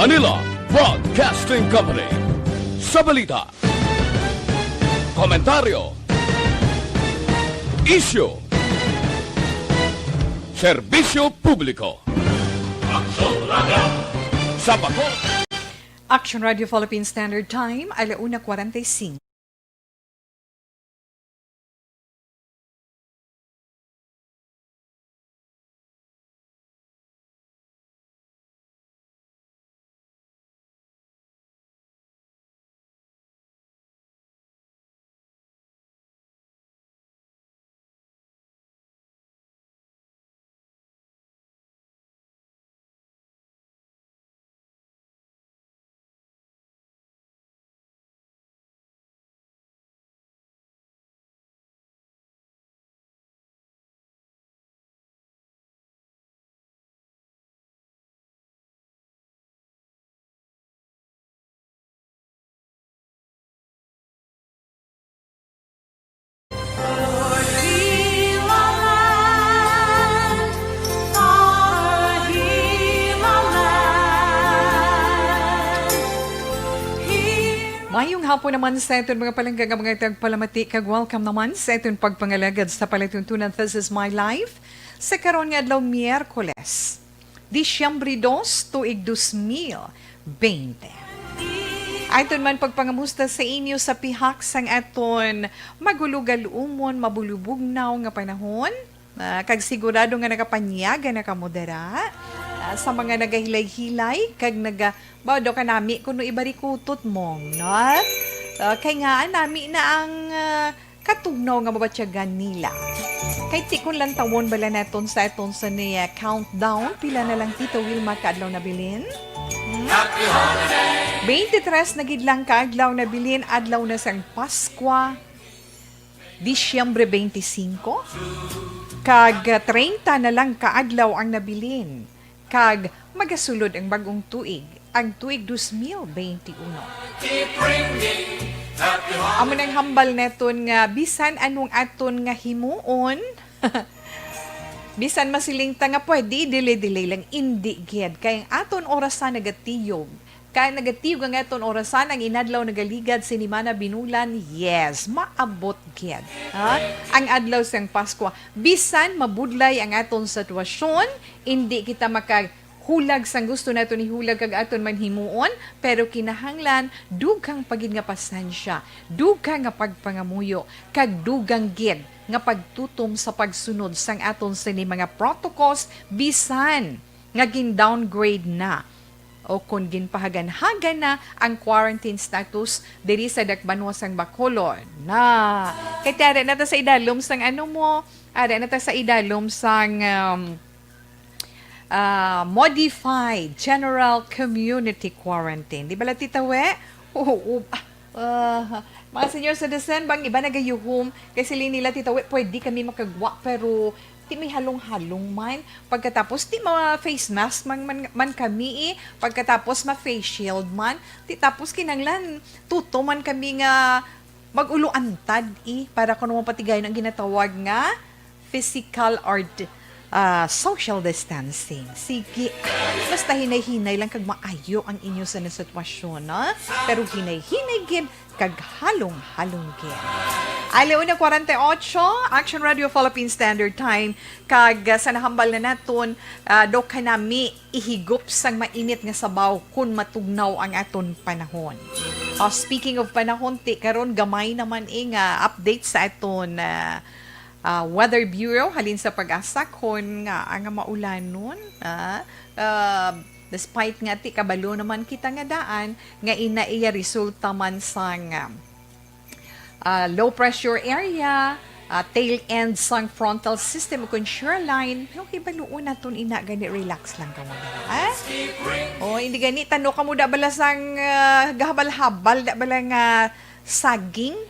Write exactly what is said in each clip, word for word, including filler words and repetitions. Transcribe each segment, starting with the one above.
Manila Broadcasting Company. Sa balita, komentaryo, isyu, serbisyo publiko. Aksyon Radio. Sa Bacolod. Action Radio Philippine Standard Time, ala una kwarenta y cinco. Mayong hapon naman sa aton mga palangga nga mga tagpalamati, kag welcome naman sa aton pagpangalagad sa palatuntunan This Is My Life sa karon nga adlaw, Miyerkules, Disyembre dos, tuig dos mil bente. Aton man pagpangamusta sa inyo sa pihak sang aton magulugalumon, mabulubugnaw nga panahon. Ah, kag sigurado nga nakapanyaga na kamo dira. Ah, sa mga nagahilay-hilay kag naga-, ba, daw kanami kuno ibarikutot, Mong, no? Ah, kay nga nami na ang, ah, katugnaw nga mabatyagan nila. Kay ti kon lantawon bala naton sa aton sa ni, ah, countdown, pila na lang, Tita Wilma, ka adlaw nabilin? Hmm? Twenty-three na gid lang ka adlaw nabilin, adlaw na sang Paskwa. Disyembre twenty-cinco, kag treinta na lang ka adlaw ang nabilin, kag magasulod ang bag-ong tuig, ang tuig dos mil bente uno. Amo nang hambal naton nga bisan anong aton nga himuon, bisan masiling ta nga pwede delay-delay lang, indi gid, kay ang aton orasan nagatiyog. Kay nagatiyog ang aton orasan, ang inadlaw nagaligad, sinimana binulan, yes, maabot gid, ha? Ang adlaw sang Paskwa, bisan mabudlay ang aton sitwasyon, indi kita makahulag sang gusto naton ihulag kag aton man himuon, pero kinahanglan dugang pa gid nga pasensya, dugang nga pagpangamuyo, kag dugang gid nga pagtutom sa pagsunod sang aton sini mga protocols, bisan nga gin-downgrade na o kon ginpahaganhagan na ang quarantine status diri sa dakbanwa sang Bacolod. Na, kay ti ara na ta sa idalom sang ano mo, ara na ta sa idalom sang, um, ah, modified general community quarantine. Di ba, la, Tita We? Oo, ah, ah, mga senior citizen, bang iba nagayuhom, kay siling nila, "Tita We, pwede kami makagwa, pero ti may halong-halong man. Pagkatapos, ti ma-face mask man, man, man kami, eh. Pagkatapos, ma-face shield man. Ti tapos, kinanglan, tuto man kami nga mag-ulo-antad, eh, para kuno mapatigayon ang ginatawag nga physical or d-, ah, social distancing." Sige, basta hinay-hinay lang kag maayo ang inyo sa sitwasyon, no? Pero hinay-hinay gid kag halong-halong gid. Ala una kwarenta y ocho, Action Radio Philippine Standard Time, kag, ah, sa nahambal na naton, ah, do kanami ihigop sang mainit nga sabaw kun matugnaw ang aton panahon. Ah, speaking of panahon, ti karon gamay naman, eh, nga update sa aton, ah, ah, Weather Bureau halin sa PAGASA, kun nga ang maulanon, ah, ah, despite nga ti kabalo naman kita nga daan nga ina iya resulta man sang, ah, ah, low pressure area, ah, tail end sang frontal system o kon shear line, pero hibaluon naton ina gani, relax lang kamo, ha? O, hindi gani, tano kamo da bala sang, ah, gahabal-habal da bala nga saging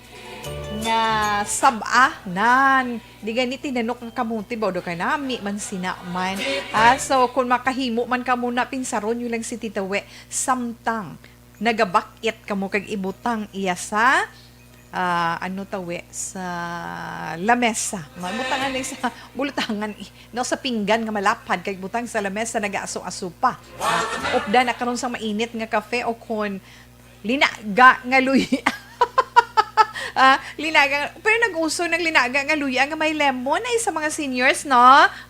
nga sab-a nan. Di gani tinanok nga kamote ba, o do kanami man sina man. Ah, so, kung makahimo man kamo na, pinsaron nyo lang si Tita We, samtang nagabak-it kamo kag ibutang iya sa ah, ano tawi, sa lamesa. Butangan lang sa bulutangan, eh, no, sa pinggan nga malapad, kag butang sa lamesa, nagaaso-aso pa. Ah, upda na karon sa mainit nga kape o kon linaga nga luya. Ah, linaga, pero nag-uso ng linaga nga luya nga may lemon ay sa mga seniors, no?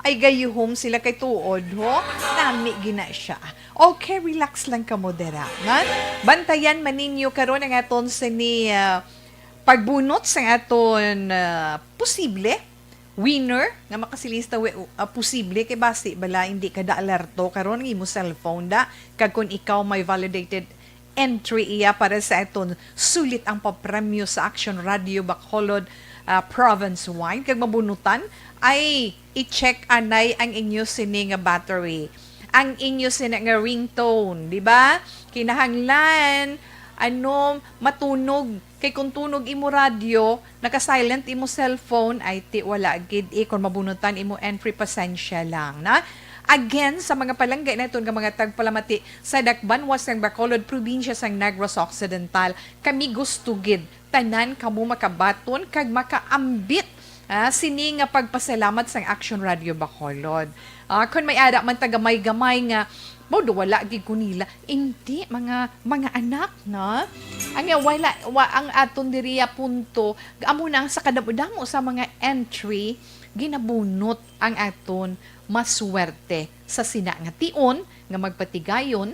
Ay gayuhom sila kay tuod, ho? Nami gina siya. Okay, relax lang kamo dira, ha? Bantayan man ninyo karon ang aton sini, ah, pagbunot sa aton, ah, posible winner nga makasiling sa tawi, ah, posible kay basi bala hindi ka da alerto karon ang imo cellphone da, kag kung ikaw may validated entry iya para sa aton sulit ang papremyo sa Action Radio Bacolod, ah, province-wide, kag mabunutan ay i-check anay ang inyo sini nga battery, ang inyo sini nga ringtone, di ba? Kinahanglan, ano, matunog. Kay kung tunog imo radyo, naka-silent imo cellphone, ay ti wala gid, eh, kung mabunutan imo entry, pasensya lang, na? Again, sa mga palangga naton nga mga tagpalamati, sa dakbanwa sang Bacolod, probinsya sang Negros Occidental, kami gusto gid tanan kamo makabaton kag makaambit, ah, sini nga pagpasalamat sang Action Radio Bacolod. Ah, kon may ara man ta gamay-gamay nga, mao do wala gid ko nila. Hindi, mga, mga anak, no? Ang wala, wa, ang aton diriya punto, amo na ang sa kadamo-damo sa mga entry, ginabunot ang aton maswerte sa sina nga tion nga magpatigayon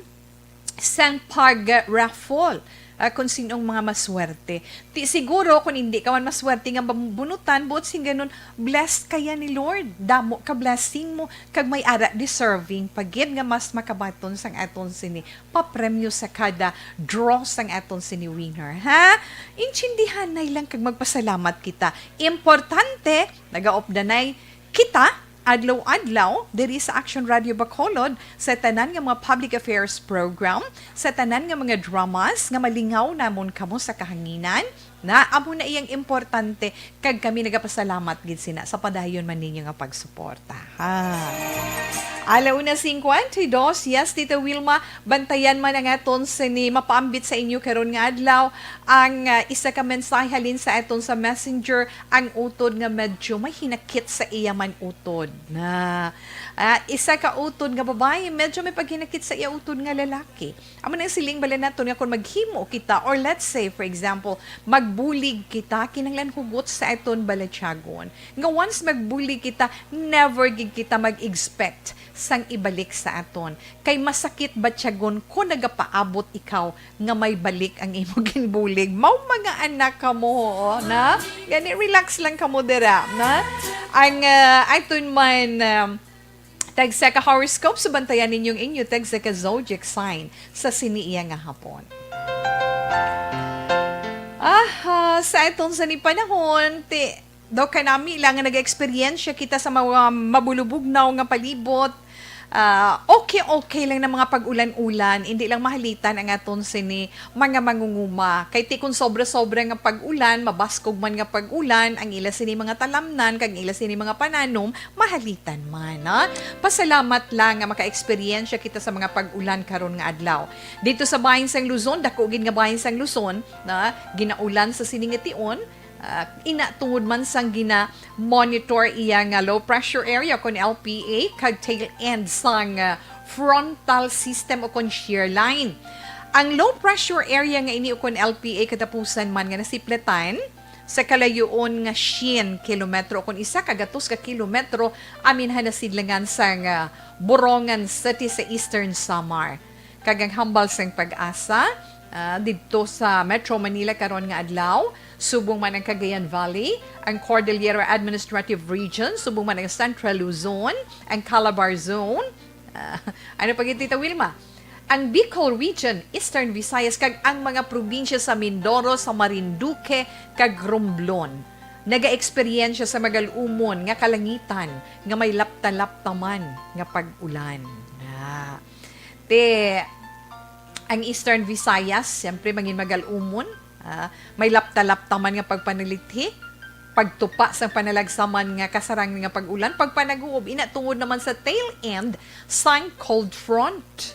sang pag-raffle, ah, kung sinong mga maswerte. Ti siguro, kung hindi ka man maswerte nga mabunutan, buot sing ganun, blessed kaya ni Lord. Damo ka blessing mo, kag may ara deserving pa gid nga mas makabaton sang aton sini papremyo sa kada draw sang aton sini winner, ha? Intindihanay lang kag magpasalamat kita. Importante, nagaupdanay kita adlaw-adlaw diri sa Action Radio Bacolod sa tanan nga mga public affairs program, sa tanan nga mga dramas nga malingaw namon kamo sa kahanginan. Na, amo na iyang importante, kag kami nagapasalamat gid sina sa padayon man ninyo nga pagsuporta. Ha. Ala una cincuenta y dos, yes, Tita Wilma, bantayan man ang aton sini mapaambit sa inyo karon nga adlaw ang, ah, isa ka mensahe halin sa aton sa messenger, ang utod nga medyo may hinakit sa iya man utod. Na, ah, isa ka utod nga babayi, medyo may paghinakit sa iya utod nga lalaki. Amo nang siling bala naton nga kung maghimo kita, or let's say, for example, magbulig kita, kinahanglan hugot sa aton balatyagon. Nga once magbulig kita, never gid kita mag-expect sang ibalik sa aton. Kay masakit batyagon kung nagapaabot ikaw nga may balik ang imo ginbulig. Mao mga anak kamo, ho, na? Gani, relax lang kamo dira, na? Ang, ah, aton man, um, tagsa ka horoscope, subantayan ninyong inyo tagsa ka zodiac sign sa sini iya nga hapon. Aha, sa aton sini panahon, ti, daw kanami lang nga nag-eksperyensya kita sa mga mabulubugnaw nga palibot. Ah, okay, okay lang na mga pag-ulan-ulan, hindi lang mahalitan ang aton sini mga mangunguma. Kay ti kung sobra-sobra nga pag-ulan, mabaskog man nga pag-ulan, ang ila sini mga talamnan, kag ila sini mga pananom, mahalitan man, ha? Pasalamat lang nga maka-eksperyensya kita sa mga pag-ulan karon nga adlaw. Dito sa bahin sang Luzon, dako gid nga bahin sang Luzon, na ginaulan sa sini nga tion, ah, ina tungod man sang gina-monitor iya nga low pressure area kon L P A kag tail end sang, ah, frontal system o kon shear line. Ang low pressure area nga ini o kon L P A katapusan man nga nasipletan sa kalayoon nga siyam kilometro o kon isa ka gatos ka kilometro aminhan na sidlangan sang, ah, Borongan City sa Eastern Samar. Kag ang hambal sang PAGASA, ah, didto sa Metro Manila karon nga adlaw, subong man ang Cagayan Valley, ang Cordillera Administrative Region, subong man ang Central Luzon, ang Calabar Zone, ah, ano pa gid, Tita Wilma? Ang Bicol Region, Eastern Visayas, kag ang mga probinsya sa Mindoro, sa Marinduque, kag Romblon, nagaeksperyensya sa magal-umon nga kalangitan nga may lapta-lapta man nga pag-ulan. Ah. Ti, ang Eastern Visayas, siyempre, mangin magal-umon. Ah, may lapta-lapta man nga pagpanalithi, pagtupa sang panalagsaman nga kasarang nga pag-ulan, pagpanaguob, ina tungod naman sa tail end sang cold front.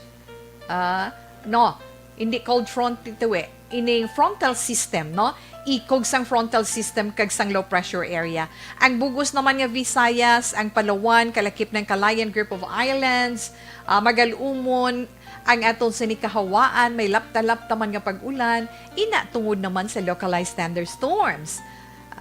Ah, no, hindi cold front ito eh. Ining frontal system, no? ikog sang frontal system kag sang low pressure area. Ang bug-os naman nga Visayas, ang Palawan, kalakip ng Calayan Group of Islands, ah, magalumon ang aton sini kahawaan, may lapta-lapta man nga pag-ulan, ina tungod naman sa localized thunderstorms.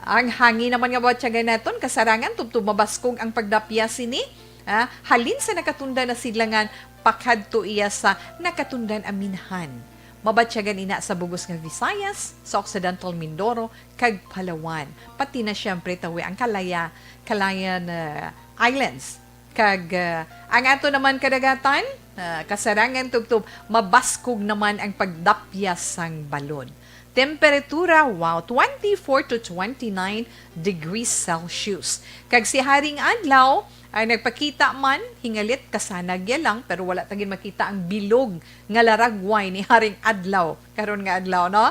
Ang hangin naman nga batyagan naton kasarangan tubtob mabaskog ang pagdapya sini, ah, halin sa nakatundan na sidlangan pakadto iya sa nakatundan aminhan. Mabatyagan ina sa bug-os nga Visayas, sa Occidental Mindoro, kag Palawan. Pati na siyempre tawi ang Kalaya, Calayan, ah, Islands. Kag, ah, ang ato naman kadagatan, ah, kasarangan tubtob mabaskog naman ang pagdapya sang balod. Temperatura, wow, twenty-four to twenty-nine degrees Celsius. Kag si Haring Adlaw ay nagpakita man, hingalit kasanag ya lang, pero wala ta gid makita ang bilog nga laragway ni Haring Adlaw karon nga adlaw, no?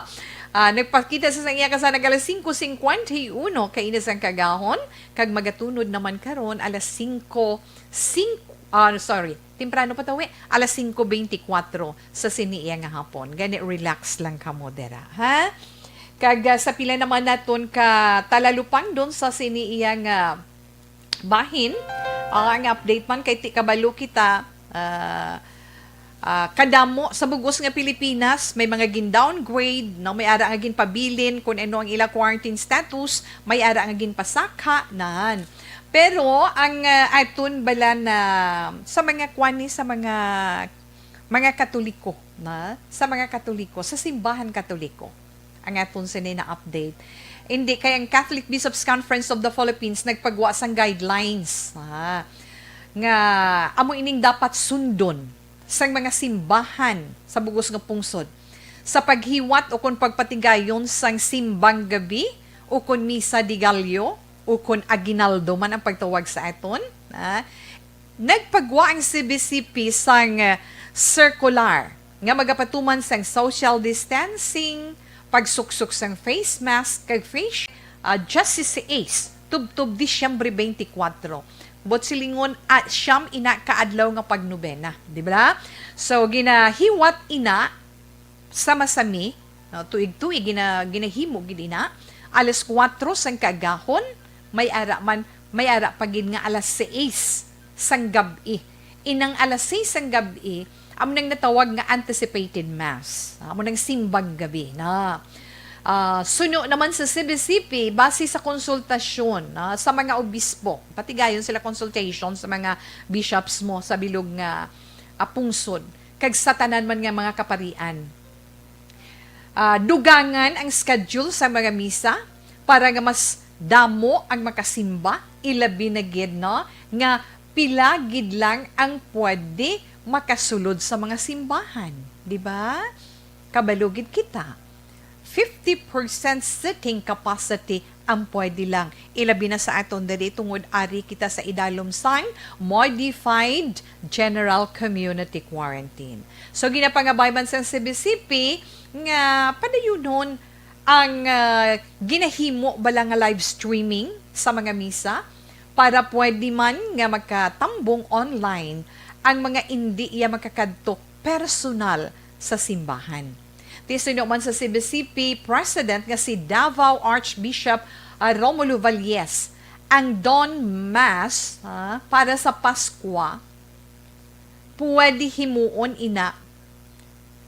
Ah, nagpakita sa sang iya kasanag alas singko singkwenta y uno kaina sang kaagahon, kag magatunod naman karon alas singko, singko, ah, sorry, temprano pa tawi, alas singko beintikwatro sa sini iya nga hapon. Gani, relax lang kamo dira, ha? Kag, ah, sa pila naman naton ka talalupangdon sa sini iya nga bahin, ah, ang update man kay ti kabalo kita, ah, ah, kadamo sa bug-os nga Pilipinas, may mga gin-downgrade, no? May ara nga ginpabilin kung ano ang ila quarantine status, may ara nga ginpasaka, nan. Pero ang, ah, aton bala na sa mga kwani, sa mga, mga Katoliko, na? Sa mga Katoliko, sa simbahan Katoliko, ang aton sini na update. Hindi kay ang Catholic Bishops' Conference of the Philippines nagpagwa sang guidelines, ah, nga amo ining dapat sundon sang mga simbahan sa bug-os nga pungsod sa paghiwat ukon pagpatigayon sang simbang gabi ukon misa de Gallo ukon aguinaldo man ang pagtawag sa aton, ah, nagpagwa ang C B C P sang, ah, circular nga magapatuman sang social distancing, pagsuksok sang face mask kag face, ah, just si Ace tubtob Disyembre twenty-four. But silingon, ah, siyam ina ka adlaw nga pagnobena, di ba? So, ginahiwat ina sama-sami, no, tuig-tuig gina-, ginahimo gid ina. Alas kuwatro sang kaagahon, may ara man, may ara pa gid nga alas sais sang gab-i. Inang alas sais sang gab-i, amo nang natawag nga anticipated mass. Amo nang simbang gabi na. Ah, suno naman sa C B C P, base sa konsultasyon, ah, sa mga obispo, patigayon sila consultation sa mga bishops mo sa bilog nga, ah, pungsod, kag sa tanan man nga mga kaparian. Ah, dugangan ang schedule sa mga misa para nga mas damo ang makasimba, ilabi na gid, no, nga pila gid lang ang pwede makasulod sa mga simbahan, di ba? Kabalo gid kita. Fifty percent seating capacity ang pwede lang. Ilabi na sa aton diri tungod ari kita sa idalom sang modified general community quarantine. So, ginapangabay man sang C B C P nga padayunon ang, ah, ginahimo bala nga live streaming sa mga misa para pwede man nga makatambong online ang mga indi iya makakadto personal sa simbahan. Ti suno man sa C B C P President nga si Davao Archbishop, ah, Romulo Valles, ang dawn mass, ah, para sa Paskwa pwede himuon ina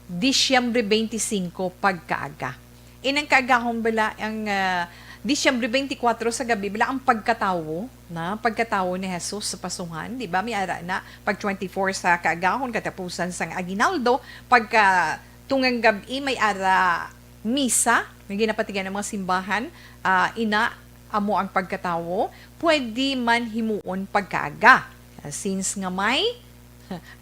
Disyembre twenty-five pagkaaga. Inang kaagahon bala ang, ah, Disyembre twenty-four sa gabi, bala ang pagkatawo, na pagkatawo ni Jesus sa pasuhan, di ba? May ara na pag twenty-four sa kaagahon, katapusan sang aguinaldo, pagka tungang gab-i may ara misa nga ginapatigan ng mga simbahan, ah, ina amo ang pagkatawo, pwede man himuon pagkaaga. Ah, since nga may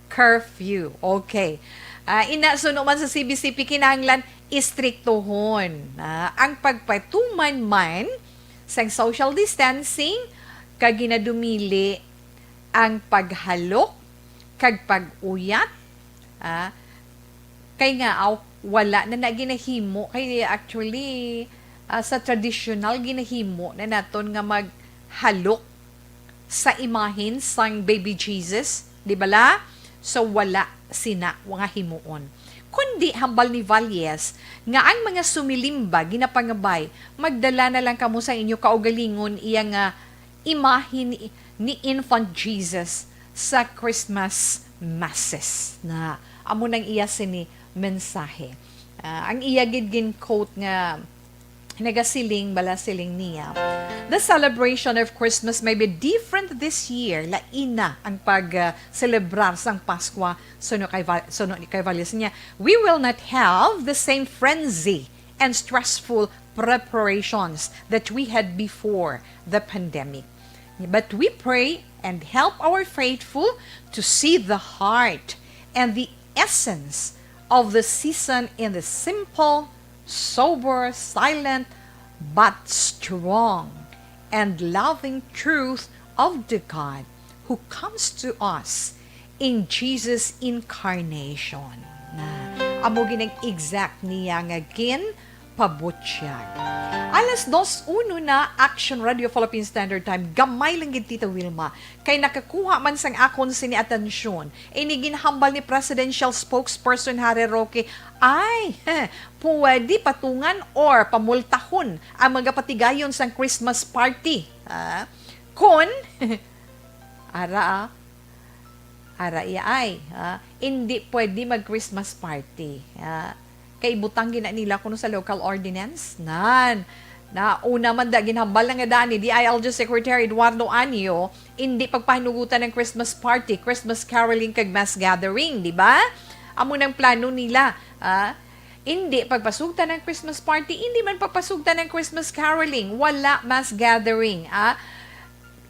curfew. Okay. Ah, ina, suno man sa C B C P, kinahanglan istriktohon, ah, ang pagpatuman man sang social distancing, kag ginadumili ang paghalok kag pag-uyat, ah, kay nga, aw, wala na na ginahimo. Kay actually, ah, sa traditional, ginahimo na naton nga maghalok sa imahin sang baby Jesus, di bala? So, wala sina nga himuon. Kun Hindi hambal ni Valles nga ang mga sumilimba ginapangabay, magdala na lang kamo sa inyo kaugalingon iya nga imahe ni, ni Infant Jesus sa Christmas masses. Na amo nang iya sini mensahe. Ah, ang iya gid gin-quote nga nagasiling, bala siling niya, "The celebration of Christmas may be different this year." Lain na ang pag, ah, selebrar sang Paskwa suno kay Val-, suno ni kay Valles niya. "We will not have the same frenzy and stressful preparations that we had before the pandemic. But we pray and help our faithful to see the heart and the essence of the season in the simple, sober, silent, but strong and loving truth of the God who comes to us in Jesus' incarnation." Na, amo gid ang exact niya nga ginpabutyag. Alas dos uno na, Action Radio Philippine Standard Time. Gamay lang gid, Tita Wilma, kay nakakuha man sang akon sini atensyon. Ini ginhambal ni Presidential Spokesperson Harry Roque, ay, pwede patungan or pamultahon ang mga patigayon sang Christmas party. Ah, kon, ara, ah, ara iya ay, ah, hindi pwede mag-Christmas party. Ah, kay butang gina nila kuno sa local ordinance. Nan, na una man da ginhambal na nga daan ni D I L G Secretary Eduardo Anyo, hindi pagpahinugutan ng Christmas party, Christmas caroling kag mass gathering, di ba? Amo nang plano nila, ah. Hindi pagpasugtan ng Christmas party, hindi man pagpasugtan ng Christmas caroling, wala mass gathering, ah.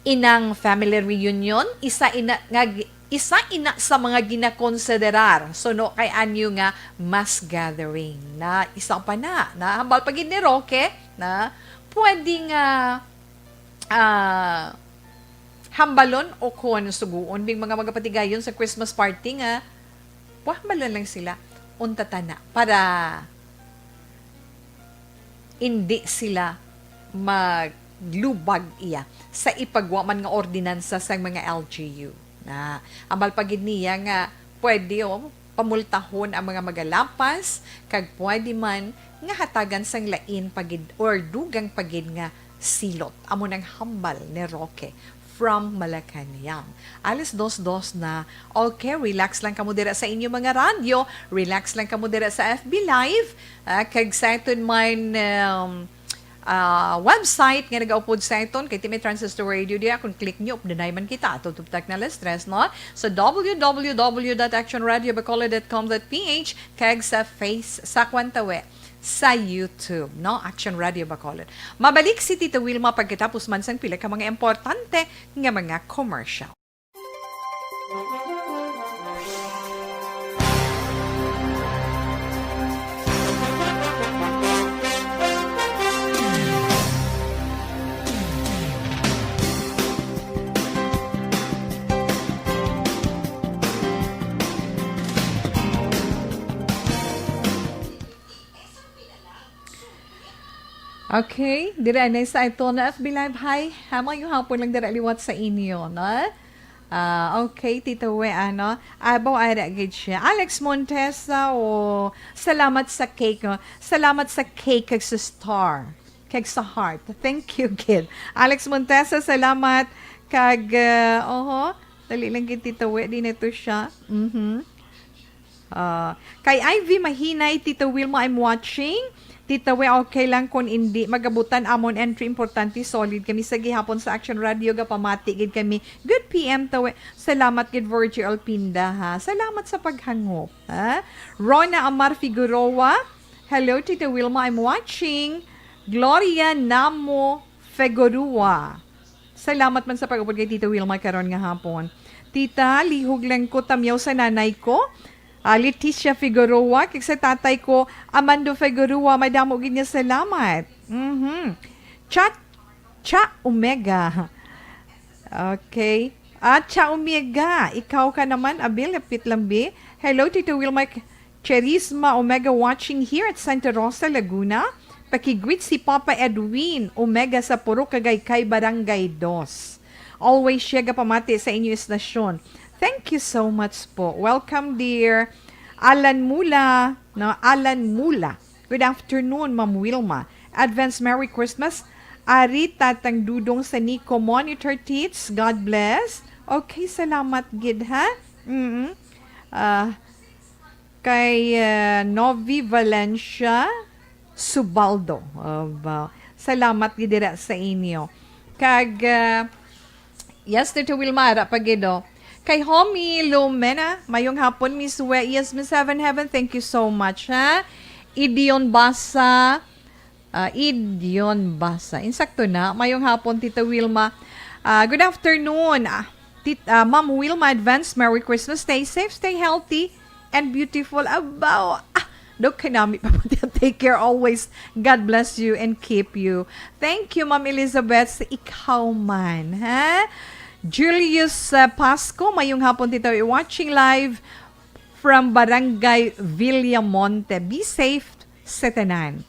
Inang family reunion, isa ina nga gi-, isa ina sa mga ginakonsiderar suno kay Anyo nga mass gathering. Na isa pa na, na hambal pa gid ni Roque na pwede nga, ah, hambalon o kon suguon bing mga magapatigayon sa Christmas party nga, hambalon lang sila, unta tana, para hindi sila maglubag iya sa ipagwa man nga ordinansa sang mga L G U. Na, hambal pa gid niya nga pwede, oh, pamultahon ang mga magalapas, kag pwede man nga hatagan sang lain pa gid or dugang pa gid nga silot. Amo nang hambal ni Roque from Malacañang. Alas dos dos na. Okay, relax lang kamo dira sa inyo mga radyo. Relax lang kamo dira sa F B Live. Ah, kag sa aton man, um, ah, website nga nagaupod sa aton, kay Timmy Transistor Radio diya. Kung click nyo, updanay man kita. Ato tubtak na alas tres, no? Sa W W W dot action radio bacolod dot com dot P H kag sa Face, sa kwan tawe, sa YouTube, no? Action Radio Bacolod. Mabalik si Tita Wilma pagkatapos man sang pila ka mga importante nga mga commercial. Okay, diri anay sa aton F B Live. Hi, ha, maayong hapon lang dira liwat sa inyo, no? Ah, okay, Tito We, ano? Abaw, ara gid siya. Alex Montesa, oh, salamat sa cake, oh. Salamat sa cake kag sa star. Kag sa heart. Thank you, kid. Alex Montesa, salamat. Kag, ah, oho, dali lang gid, Tito We, di na to siya. Mhm. Ah, kay Ivy Mahinay, Tita Wilma, I'm watching. Tita We, okay lang kun indi magabutan amon entry, importante solid kami sa gihapon sa Action Radio, gapamati gid kami. Good P M, Tawe. Salamat gid, Virgie Alpinda, ha. Salamat sa paghangop, ha. Rona Amar Figueroa, hello, Tita Wilma, I'm watching. Gloria Namo Figueroa. Salamat man sa pag-upod kay Tita Wilma karon nga hapon. Tita, lihog lang ko, tamyaw sa nanay ko. Ah, Leticia Figueroa, kag sa tatay ko, Amando Figueroa, madamo gid nga salamat. Mhm. Chat, Cha Omega. Okay. Ah, Cha Omega, ikaw ka naman, Abil, lapit lang, bi. Hello, Tito Wilmar Cherisma Omega, watching here at Santa Rosa, Laguna. Pakigreet si Papa Edwin Omega sa Purok Kagaykay, Barangay Dos. Always siya gapamati sa inyo istasyon. Thank you so much po. Welcome, dear. Alan Mula, no? Alan Mula. Good afternoon, Ma'am Wilma. Advance Merry Christmas. Ari, Tatang Dudong sa Nico Monitor Tits. God bless. Okay, salamat gid, ha? Mm. Ah, kay, ah, Novi Valencia Subaldo. Ah, ba-, salamat gid dira sa inyo. Kag, ah, yes, Tito Wilma, ara pa gid, oh. Kay Homie Lumena, mayong hapon, Miss We. Yes, Miss Heaven Heaven, thank you so much, ha? Idion Basa, ah, Idion Basa. Insakto na. Mayong hapon, Tita Wilma. Ah, good afternoon. Ah, Tit-, ah, Ma'am Wilma, advance Merry Christmas. Stay safe, stay healthy, and beautiful. Abaw, ah, Dok, kanami pa po. Take care always. God bless you and keep you. Thank you, Ma'am Elizabeth. Sa ikaw man, ha? Julius, uh, Pasco, mayong hapon, Tito. Watching live from Barangay Villamonte. Be safe sa tanan.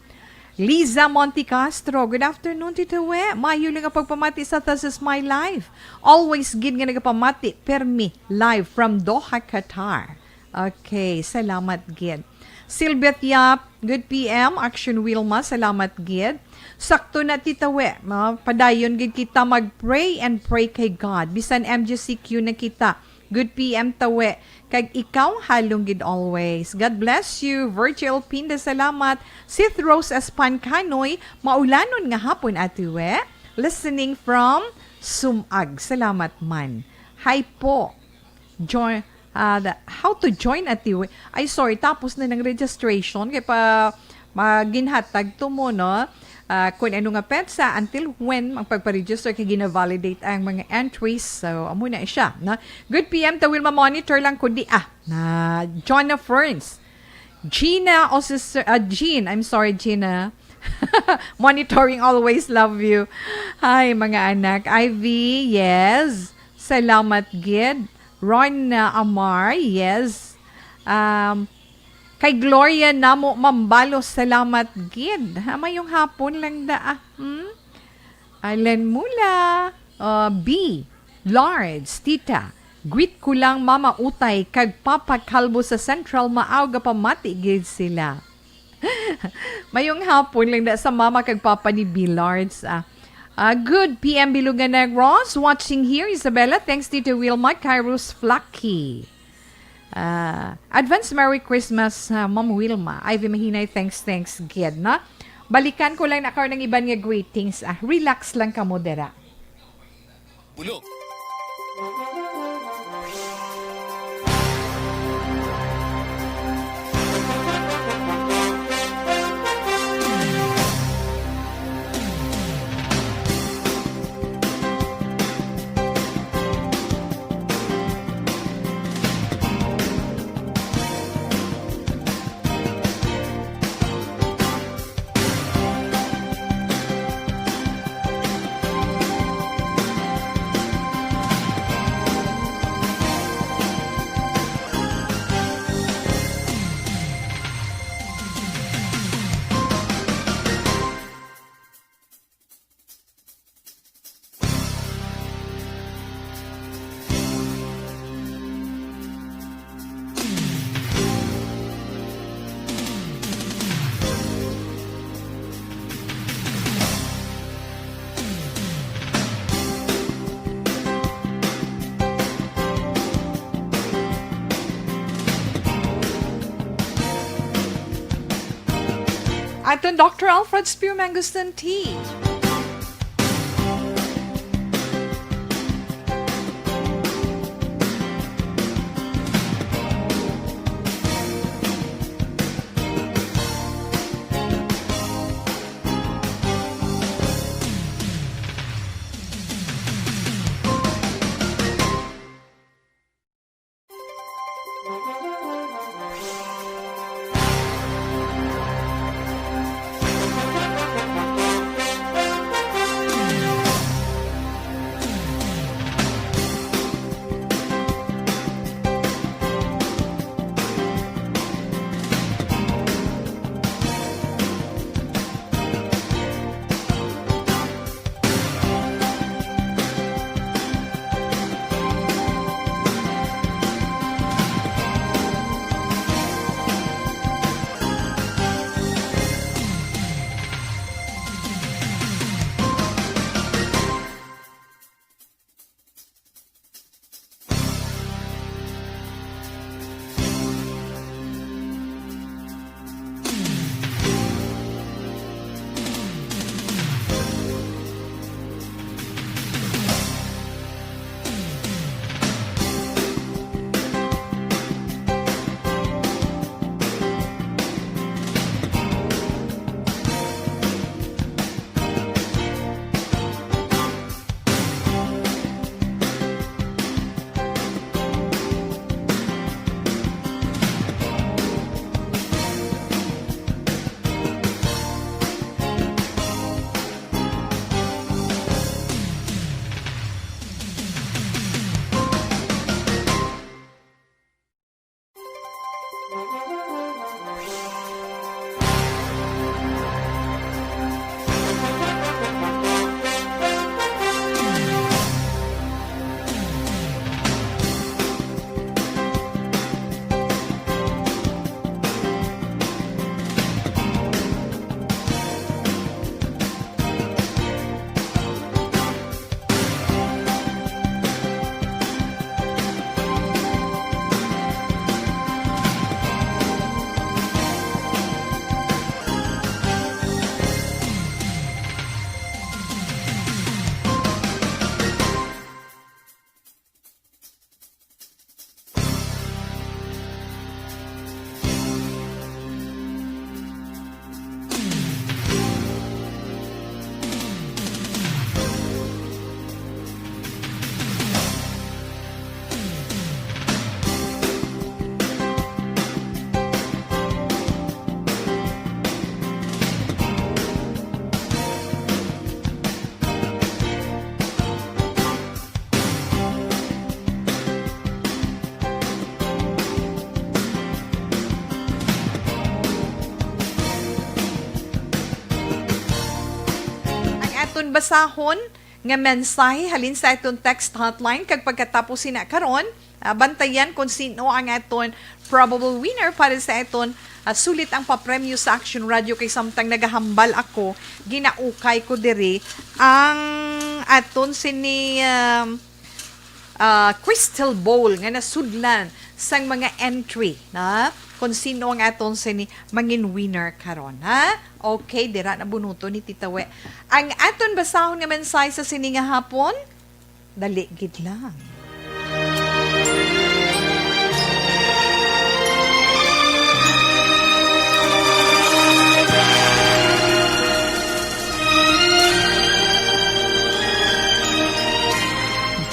Liza Monte Castro, good afternoon, Tito We. Maayo lang ang pagpamati sa This Is My Life. Always gid nga nagapamati, permi, live from Doha, Qatar. Okay, salamat gid. Sylvia Tiap, good P M. Action Wilma, salamat gid. Sakto na, Tita We, no? Padayon gid kita mag-pray and pray kay God. Bisan M G C Q na kita. Good P M, Tawe. Kag ikaw, halong gid always. God bless you. Virgil Pinda, salamat. Sith Rose Espan Kanoy, maulanon nga hapon, Ate We. Listening from Sumag. Salamat man. Hi po. Join, ah, the, how to join, Ate We? Ay, sorry, tapos na ng registration. Kaya pa, maginhatag to mo, no? Ah, kung ano nga petsa, until when, magpagpa-register kay gina-validate ang mga entries. So, amo na siya, no? Good P M, Tawil, ma-monitor lang kundi, ah, na John of Ferns. Gina, o si Sir, ah, Jean, I'm sorry, Gina. Monitoring always, love you. Hi, mga anak. Ivy, yes. Salamat gid. Ron, ah, Amar, yes. Um, kay Gloria Namo Mambalos, salamat gid. Ha, mayong hapon lang da, ah. Hmm? Alan Mula, uh, B, Lards, Tita, greet ko lang Mama Utay kag Papa Kalbo sa Central, maaw gapamati gid sila. Mayong hapon lang da sa mama kag papa ni Billards, ah. Ah, good P M Bilungan Negros, watching here, Isabella. Thanks, Tito Wilma, Kairos Flaky. Ah, advance Merry Christmas, ah, Ma'am Wilma. Ivy Mahinay, thanks, thanks, gid, na. Balikan ko lang na karon ang iban nga greetings, ah. Relax lang kamo dira. Bulog. Aton Doctor Alfred Spear Mangosteen Tea. Ang aton basahon nga mensahe halin sa aton text hotline, kag pagkatapos sina karon, ah, bantayan kung sino ang aton probable winner para sa aton, ah, sulit ang papremyo sa Action Radio, kay samtang nagahambal ako, ginaukay ko diri ang aton sini, um, ah, crystal ball nga nasudlan sang mga entry, na kung sino ang aton sini mangin winner karon, ha? Okay, dira na bunuto ni Tita We. Ang aton basahon nga mensahe sa sini nga hapon, dali gid lang.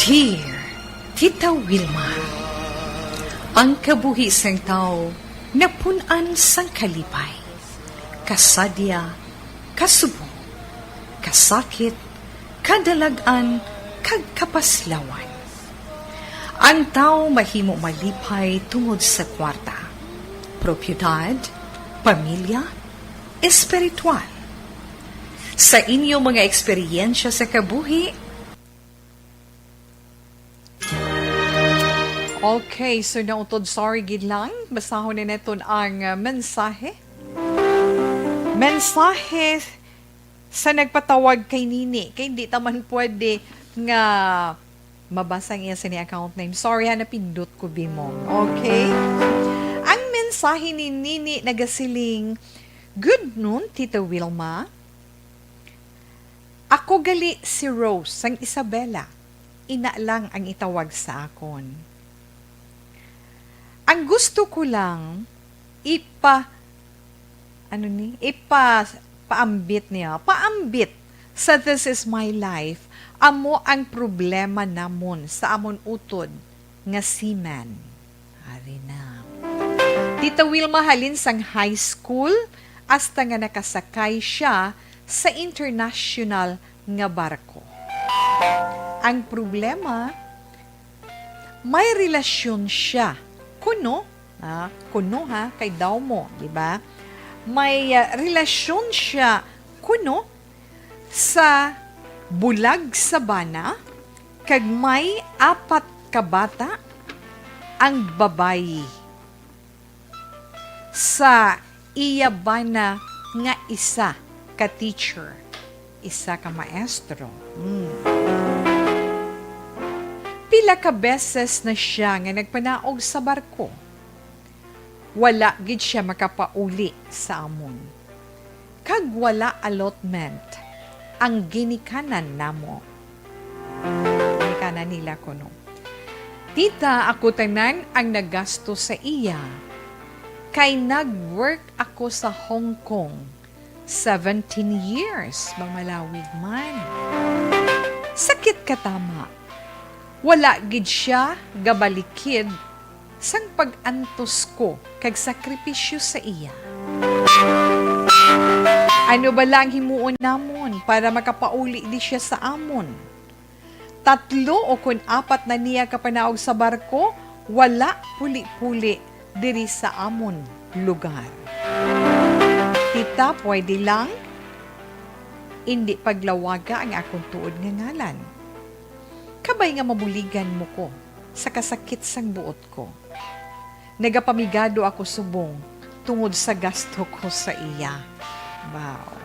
Dear Tita Wilma, ang kabuhi sang tawo napun-an sang kalipay, kasadya, kasubong, kasakit, kadalag-an, kag kapaslawan. Ang tawo mahimo malipay tungod sa kwarta, propiedad, pamilya, espiritual. Sa inyo mga eksperyensya sa kabuhi, Okay, so nautod, sorry gid lang. Basahon na naton ang, uh, mensahe. Mensahe sa nagpatawag kay Nini. Kay di ta man pwede nga mabasa ang iya sini account name. Sorry ha, napindot ko, Bimong. Okay? Ang mensahe ni Nini nagasiling, "Good noon, Tita Wilma. Ako gali si Rose sang Isabela. Ina lang ang itawag sa akon. Ang gusto ko lang ipa-, ano ni? Ipa-, paambit niya. Paambit sa This Is My Life, amo ang problema namon sa amon utod nga seaman." Ari na. Tita Wilma, halin sang high school hasta nga nakasakay siya sa international nga barko. Ang problema, may relasyon siya kuno, ah, kuno ha, kay daw mo, di ba? May, ah, relasyon siya kuno sa bulag sa bana, kag may apat ka bata ang babayi sa iya bana nga isa ka teacher, isa ka maestro. Hmm. Pila ka beses na siya nga nagpanaog sa barko. Wala gid sia makapauli sa amon. Kag wala allotment ang ginikanan namo. Ginikanan nila kuno. Tita, ako tanan ang nagasto sa iya, kay nag-work ako sa Hong Kong. Seventeen years, mamalawig man. Sakit ka tama. Wala gid sia gabalikid sang pag-antos ko kag sakripisyo sa iya. Ano bala ang himuon namon para makapauli di sia sa amon? Tatlo o kon apat na niya ka panaog sa barko, wala puli-puli diri sa amon lugar. Tita, pwede lang indi paglawaga ang akon tuod nga ngalan. Kabay nga mabuligan mo ko sa kasakit sang buot ko. Nagapamigado ako subong tungod sa gasto ko sa iya. Wow.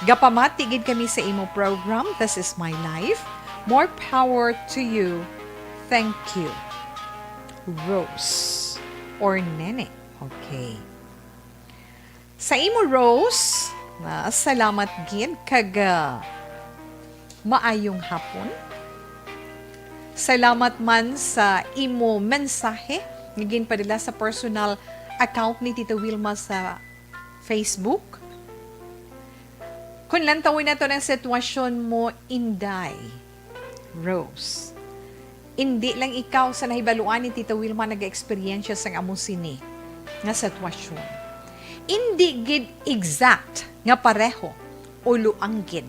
Gapamati gid kami sa imo program, This Is My Life. More power to you. Thank you. Rose or Nene. Okay. Sa imo, Rose, ah, salamat gid kag, ah, maayong hapon. Salamat man sa imo mensahe nga ginpadala sa personal account ni Tita Wilma sa Facebook. Kung lantawon nato ang sitwasyon mo, Inday Rose, indi lang ikaw sa nahibaluan ni Tita Wilma nag-eksperyensya sang amo sini nga sitwasyon. Indi gid exact nga pareho, ulo anggid.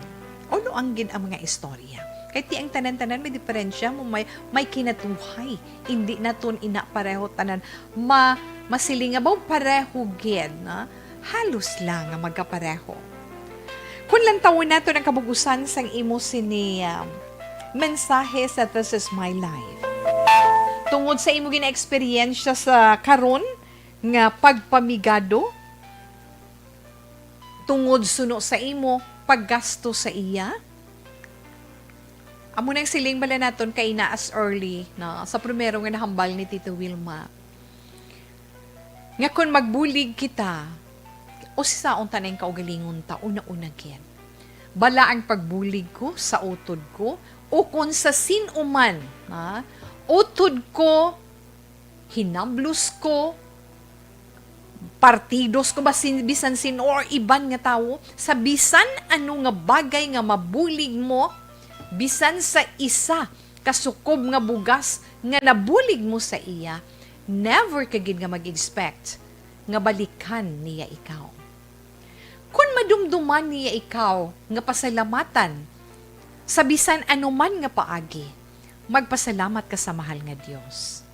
Ulo anggid ang mga istorya. Kay ti ang tanan-tanan may diferensya mo, may, may kinatuhay. Indi naton ina pareho tanan. Ma, masiling nga ba pareho gid, na? Halos lang nga magkapareho. Kung lantawon nato ang kabugusan sang imo sini, um, mensahe sa This Is My Life. Tungod sa imo gina-eksperyensya sa karon nga pagpamigado, tungod suno sa imo paggasto sa iya, amo nang siling bala naton kay na as early, no, sa primero nga nahambal ni Tito Wilma, nga kon magbulig kita, usisaon ta na ang kaugalingon ta, una-una gid. Bala ang pagbulig ko sa utod ko, o kon sa sin-o man, ha? Utod ko, hinablos ko, partidos ko, basin, bisan sin-o or iban nga tawo, sa bisan ano nga bagay nga mabulig mo, bisan sa isa ka sukob nga bugas nga nabulig mo sa iya, never ka gid nga mag-expect nga balikan niya ikaw. Kon madumduman niya ikaw nga pasalamatan sa bisan ano man nga paagi, magpasalamat ka sa mahal nga Dios.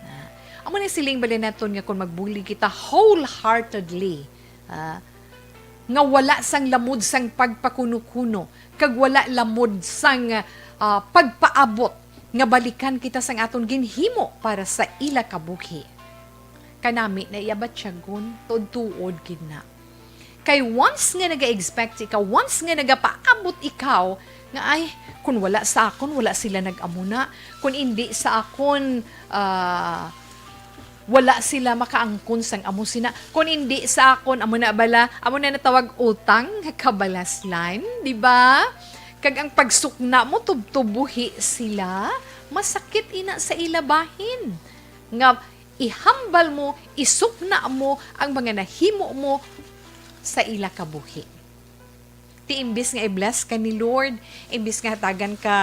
Ah, amo na siling bala naton nga kung magbulig kita wholeheartedly, ah, nga wala sang lamod sang pagpakuno-kuno, kag wala lamod sang, ah, pagpaabot nga balikan kita sang aton ginhimo para sa ila kabuhi. Kanami na iya batyagon, tuod-tuod gid na. Kay once nga naga-expect ikaw, once nga nagapaabot ikaw, nga, "Ay, kun wala sa akon, wala sila nag-amo na. Kun indi sa akon, ah, wala sila makaangkon sang amo sina. Kun indi sa akon," amo na bala, amo na natawag utang nga kabalaslan, di ba? Kag ang pagsukna mo, tubtubuhi sila, masakit ina sa ila bahin. Nga ihambal mo, isukna mo ang mga nahimo mo sa ila kabuhi. Ti imbis nga i-bless ka ni Lord, imbis nga hatagan ka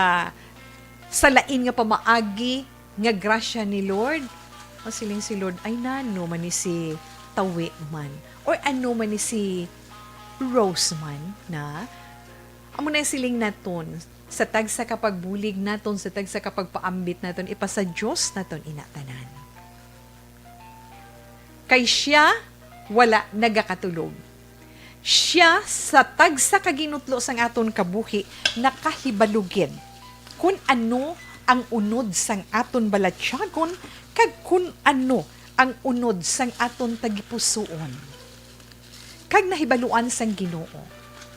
sa lain nga pamaagi nga grasya ni Lord, masiling si Lord, "Ay, nano man ni si Tawi man? Or ano man ni si Rose man, na?" Amo na siling naton, sa tagsa ka pagbulig naton, sa tagsa ka pagpaambit naton, ipasa Dios naton ina tanan. Kay siya wala nagakatulog. Siya sa tagsa ka ginutlo sang aton kabuhi nakahibalo gid kun ano ang unod sang aton balatyagon kag kun ano ang unod sang aton tagipusoon. Kag nahibaluan sang Ginoo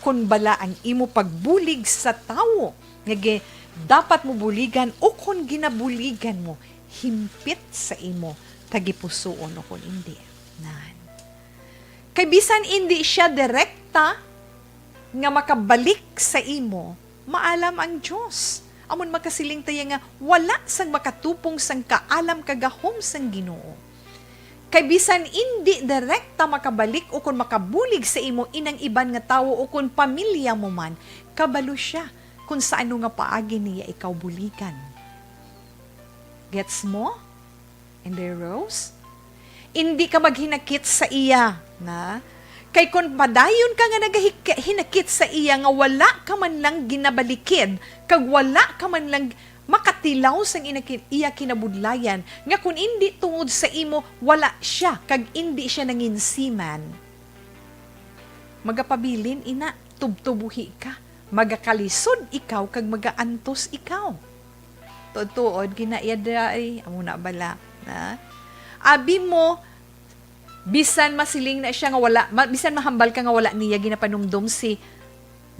kon bala ang imo pagbulig sa tawo nga gi-, dapat mo buligan o kon ginabuligan mo himpit sa imo tagipusoon o kon indi. Nan. Kay bisan indi siya direkta nga makabalik sa imo, maalam ang Dios. Amon makasiling ta ya nga wala sang makatupong sang kaalam kag gahom sang Ginoo. Kay bisan indi direkta makabalik o kon makabulig sa imo inang iban nga tawo o kon pamilya mo man, kabalo sia kon sa ano nga paagi niya ikaw buligan. Gets mo? And there, Rose? Indi ka maghinakit sa iya, na? Kay kon padayon ka nga nagahik-, hinakit sa iya nga wala ka man lang ginabalikid, kag wala ka man lang makatilaw sang ina-, iya kinabudlayan, nga kon indi tungod sa imo, wala sia, kag indi sia nanginsiman. Magapabilin ina, tubtubuhi ka. Magakalisod ikaw kag magaantos ikaw. Tuod-tuod, ginaiyaday, amo na bala. Na? Abi mo, bisan masiling na siya nga wala, ma-, bisan mahambal ka nga wala niya ginapanumdom si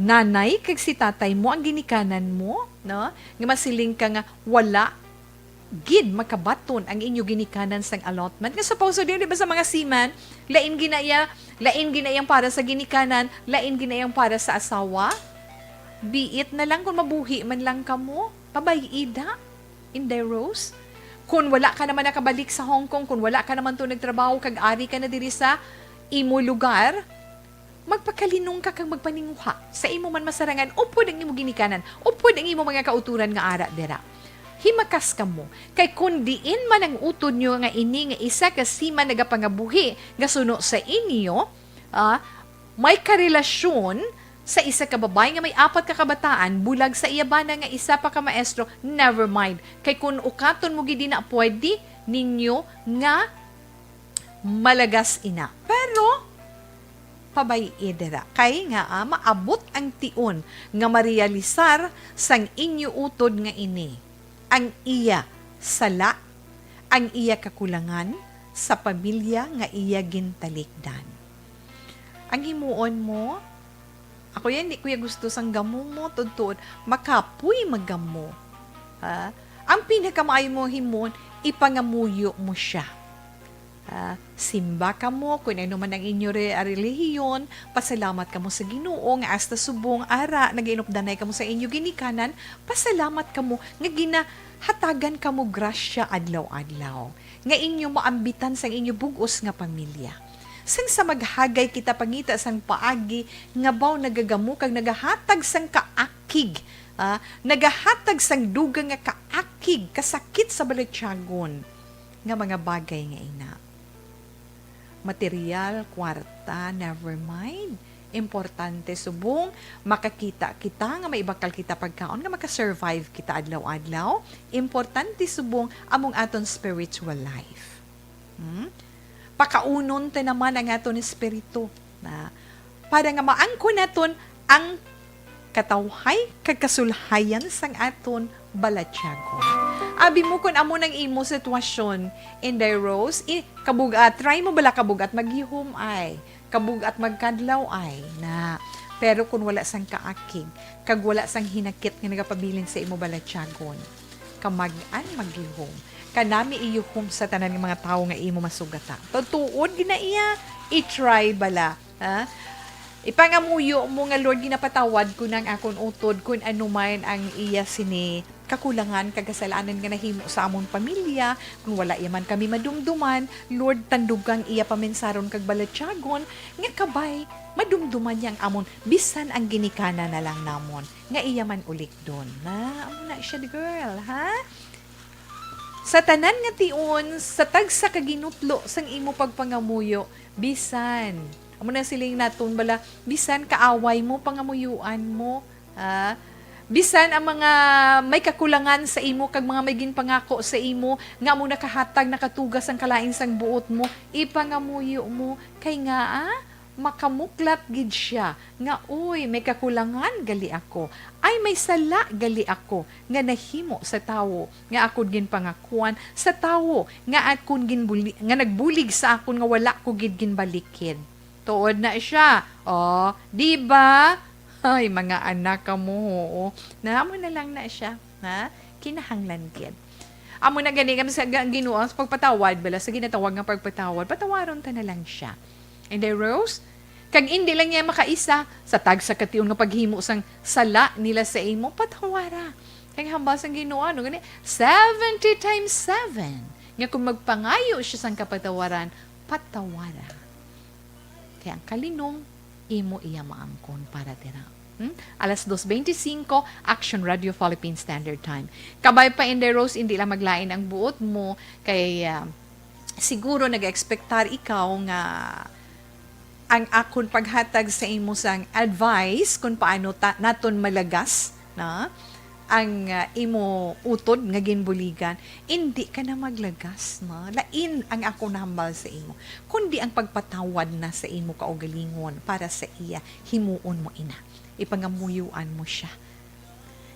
nanay kag si tatay mo ang ginikanan mo, no? Nga masiling ka nga wala gid makabaton ang inyo ginikanan sang allotment. Nga supposedly, di ba, sa mga seaman, lain ginaya, lain ginayang para sa ginikanan, lain ginayang para sa asawa? Biit na lang kung mabuhi man lang kamo. Pabay-i da, Inday Rose. Kung wala ka naman nakabalik sa Hong Kong, kung wala ka naman to nagtrabaho kag ari ka na diri sa imo lugar, magpakalinong ka kag magpaninguha sa imo man masarangan, upod ang imo ginikanan, upod ang imo mga kautoran nga ara dira. Himakas kamo, kay kun diin man ang utod nyo nga ini nga isa ka seaman nagapangabuhi nga suno sa inyo, ah, may karelasyon sa isa ka babay nga may apat ka kabataan, bulag sa iya bana nga isa pa ka maestro, never mind. Kay kun ukaton mo gid na, pwede ninyo nga malagas ina. Pero, pabay-i dira. Kay nga, ah, maabot ang tion nga marealisar sang inyo utod nga ini ang iya sala, ang iya kakulangan sa pamilya nga iya gintalikdan. Ang himuon mo, ako yan, di ko ya gusto sang gamo mo, tuod-tuod, makapoy maggamo. Ha? Ang pinakamaayo mo himuon, ipangamuyo mo siya. Ah, simba kamo, kung ano man ang inyo re-, relihiyon, pasalamat kamo sa Ginoo nga hasta subong ara nagainupdanay kamo sa inyo ginikanan, pasalamat kamo nga ginahatagan kamo grasya adlaw-adlaw, nga inyo maambitan sang inyo bug-os nga pamilya. Sang sa maghagay kita pangita sang paagi nga baw nagagamo kag nagahatag sang kaakig, ah, nagahatag sang dugang nga kaakig, kasakit sa balatyagon nga mga bagay nga ina. Material, kwarta, never mind. Importante subong makakita kita nga may bakal kita pagkaon nga maka-survive kita adlaw-adlaw. Importante subong among aton spiritual life. Hmm? Pakaunon ta naman ang aton espiritu na para nga maangkon naton ang katawhay kag kasulhayan sang aton balatyagon. Abi mo, kun amo nang imo sitwasyon, Inday Rose, i-, kabug-at, try mo bala kabug-at maghihom ay, kabug-at magkadlaw ay, na. Pero kun wala sang kaakig, kag wala sang hinakit nga nagapabilin sa imo balatyagon, kamag-an maghihom. Kanami ihom sa tanan nga mga tawo nga imo masugata. Tuod-tuod gid na iya, i-try bala. Ha? Ipangamuyo mo nga, "Lord, ginapatawad ko na ang akon utod, kun ano man ang iya sini kakulangan kag kasalanan nga nahimo sa amon pamilya, kun wala iya man kami madumduman, Lord, tandugang iya paminsaron kag balatyagon, nga kabay madumduman niya ang amon, bisan ang ginikanan na lang namon, nga iya man ulikdon." Na, amo na siya, girl, ha? Sa tanan nga tion, sa tagsa ka ginutlo sang imo pagpangamuyo, bisan, amo na siling naton bala, bisan kaaway mo, pangamuyuan mo, ha? Bisan ang mga may kakulangan sa imo kag mga may ginpangako sa imo nga amo nakahatag, nakatuga sang kalain sang buot mo, ipangamuyo mo. Kay ngaa, makamuklat gid sia nga, "Uy, may kakulangan gali ako. Ay, may sala gali ako nga nahimo sa tawo nga akon ginpangakuan, sa tawo nga akon ginbuli-, nga nagbulig sa akon nga wala ko gid ginbalikid." Tuod na sia. Oh, di ba? Ay, mga anak kamo, oo. Na, amo na lang na sia, ha? Kinahanglan gid. Amo na gani kami sa ga-, Ginoo, sa pagpatawad, bala, sa ginatawag nga pagpatawad, patawaron ta na lang siya. And then, Rose, kag indi lang niya makaisa, sa tagsa ka tion nga paghimo sang sala nila sa imo, patawara. Kay hambal sang Ginoo, ano gani? Seventy times seven. Nga kung magpangayo siya sang kapatawaran, patawara. Kay ang kalinong, imo iya maangkon para dira. Hmm? Alas dos beintisinko, Action Radio Philippine Standard Time. Kabay pa, Inday Rose, indi lang maglain ang buot mo, kay, ah, siguro nag-expectar ikaw nga ang akon paghatag sa imo sang advice kung paano ta-, naton malagas, na, ang, ah, imo utod nga ginbuligan, indi ka na maglagas, no? Lain ang akon nahambal sa imo, kundi ang pagpatawad na sa imo kaugalingon para sa iya, himuon mo ina. Ipangamuyoan mo siya.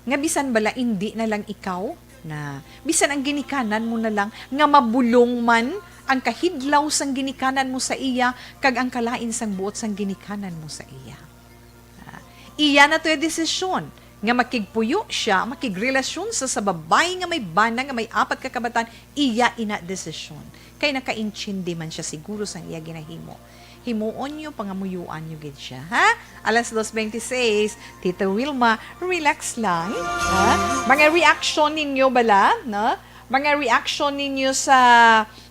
Nga bisan bala indi na lang ikaw na, bisan ang ginikanan mo na lang nga mabulong man ang kahidlaw sang ginikanan mo sa iya kag ang kalain sang buot sang ginikanan mo sa iya. Ah, iya na to'y desisyon nga makigpuyo siya, makigrelasyon sa, sa babayi nga may bana nga may apat ka kabataan, iya ina desisyon. Kay nakaintindi man siya siguro sang iya ginahimo. Himuon niyo, pangamuyuan niyo gid siya, ha? Alas dos veintiséis, Tita Wilma, relax lang, ha? Mga reaction ninyo bala, no? Mga reaction ninyo sa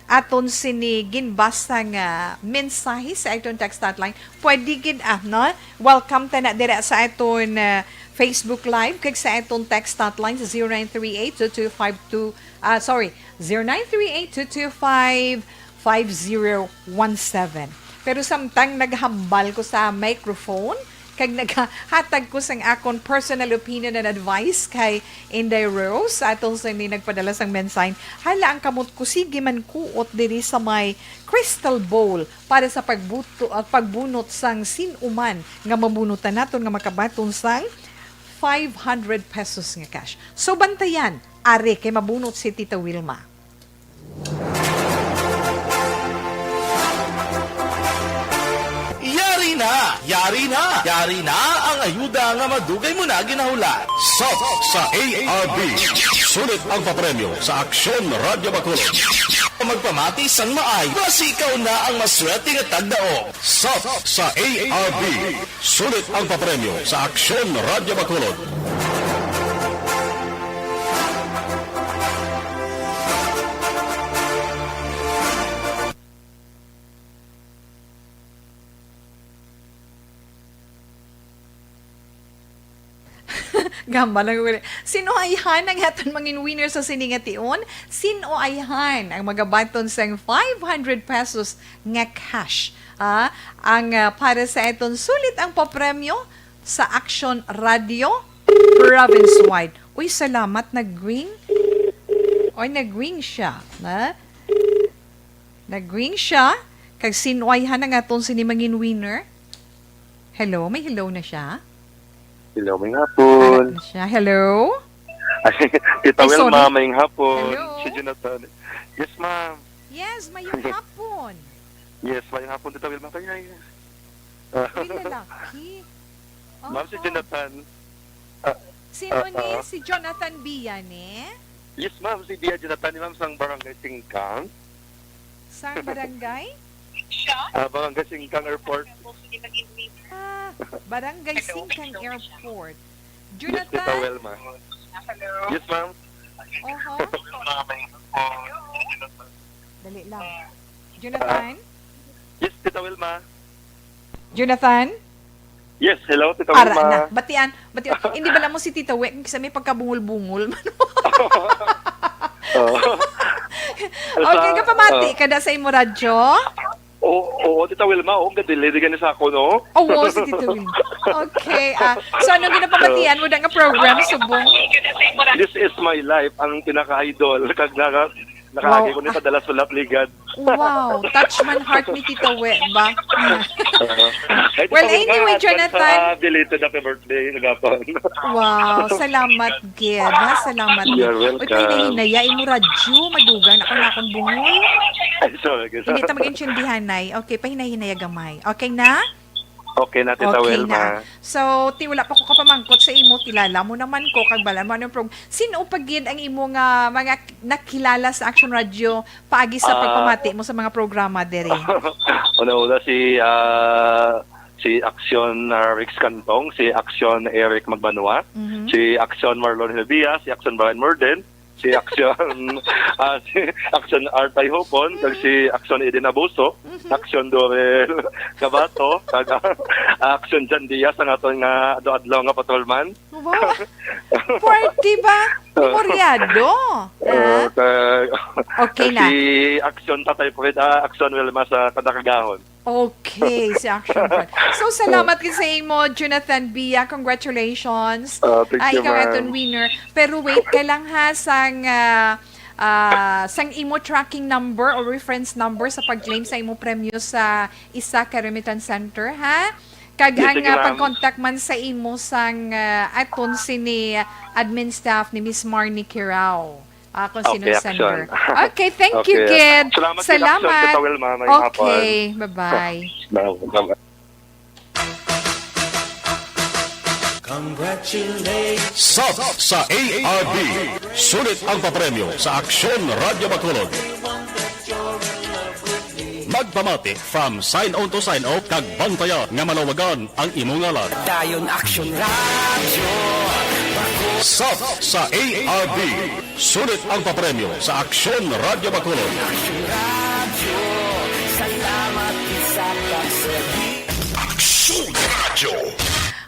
aton sini ginbasa nga mensahe sa aton text hotline. Pwede gid, ah, no? Welcome ta na dira sa aton, ah, Facebook Live kag sa aton text hotline sa zero nine three eight two two five two, ah, sorry, zero nine three eight two two five five zero one seven. Pero samtang naghambal ko sa microphone, kag naghatag ko sang akon personal opinion and advice kay Inday Rose, atong sini nagpadala sang mensahe, hala ang kamot ko, sige man kuot diri sa may crystal bowl para sa pagbuto, ah, pagbunot sang sin-o man nga mabunutan naton nga makabaton sang five hundred pesos nga cash. So, bantayan, ari kay mabunot si Tita Wilma. Yari na! Yari na! Yari na ang ayuda nga madugay mo na ginahulat. Sop sa A R B. Sulit ang papremyo sa Aksyon Radyo Bacolod. Magpamati sang maay, basi ikaw na ang maswerte nga tagdaog. Sop sa A R B. Sulit ang papremyo sa Aksyon Radyo Bacolod. Gamba lang ko. Sino ayhan ang aton mangin winner sa sini nga tion? Sino ayhan ang magabaton sang five hundred pesos nga cash? Ah, ang, ah, para sa aton sulit ang papremyo sa Action Radio province-wide. Uy, salamat, nag-ring. Oy, nag-ring siya, na? Nag-ring siya. Kag sino ayhan ang aton sini mangin winner? Hello, may hello na siya? Hello, may hapon. Harap na siya. Hello? Ay, Tita Ay, Wilma, sorry. May hapon. Hello? Si Jonathan. Yes, ma'am. Yes, mayong hapon. Yes, may hapon, Tita Wilma. Kaya, Uy, lalaki. Ma'am, si Aha. Jonathan. Sino ni? Ah, ah. Si Jonathan Bia ni? Yes, ma'am. Si Dia Jonathan, ni ma'am, sang Barangay Singkang. Sang barangay? Ah, Barangay Singkang Airport. Ah, Barangay Singkang Airport. Yes, Tita Jonathan? Wilma. Yes, ma'am. Oho. Dali lang. Jonathan? Yes, Tita Wilma. Jonathan? Yes, hello, Tita Ara Wilma. na. Batian. Batian. Hindi bala mo si Tita Wi? Kasi may pagkabungol-bungol. Oo. Okay, Sa- kapamati oo. Ka na sa imo radyo? Oo, oo, Tita Wilma, oh, gadili di gani sa ako, no? Oo, si Tita Wilma. Okay. Ah, so, anong ginapamatian mo na nga program, Subong? This is my life, ang pinaka-idol. Kag naka, nakaagi ko ni padala sulat ligad. Wow, touch man heart ni Tita Wi ba? Uh, Well, anyway, Jonathan. Belated happy birthday, kagapon. Wow, salamat, Gid. Ha? Salamat, Gid. You're Uy, welcome. Pahinay-hinaya, imo radyo, madugang ako na akong bungol. Ay, sorry. Hindi ta mag-intindihan, Nay. Okay, pahinay-hinaya gamay. Okay na? Okay na, Tita Okay Wilma. na. So, ti, wala pa ko kapamangkot sa imo, kilala mo naman ko, kag bala mo anong program. Sino pa gid ang imo nga mga nakilala sa Action Radio paagi sa Ah. pagpamati mo sa mga programa diri? Una-una si ah, si Action ah, Rex Cantong, si Action Eric Magbanua, Mhm. si Action Marlon Hilbia, si Action Brian Morden, si Action ah, si Action Artay Hopon, kag si Action Eden Abuso, Action Dorel Gabato, kag ah, Action Jan Diaz, ang aton nga adlaw-adlaw nga patrolman. Wow. Party ba? Memoryado. Uh, Ha? Okay na. Si Action Tatay Fred, ah, Action Wilma sa kada kagahon. Okay, si Action Fund. So, salamat gid sa imo, Jonathan Bia. Congratulations. Ah, thank Ah, you, ikaw ma'am. aton winner. Pero wait ka lang ha, sang, ah, ah, sang imo tracking number o reference number sa pag-claim sa imo premyo sa isa ka remittance center, ha? Kag Yes, ang, sige, ah, ma'am. pag-contact man sa imo sang, ah, aton sini admin staff ni Miss Marnie Kirao. Ah, kung sino Okay, sender. Action. Okay, thank you, Okay. Gid. Salamat, Gid Action, Salamat. Tita Wilma. Mayong hapon. Okay, bye-bye. Salamat. Congratulations. Sub sa A R B. Sulit ang papremyo sa Aksyon Radyo Bacolod. Magpamati from sign on to sign off kag bantayan nga malawagan ang imo ngalan. Dayon Action Radyo. Sub sa A R B. Sulit ang papremyo sa Aksyon Radyo Bacolod. Action Radyo. Salamat sa pagsabi. Aksyon Radyo.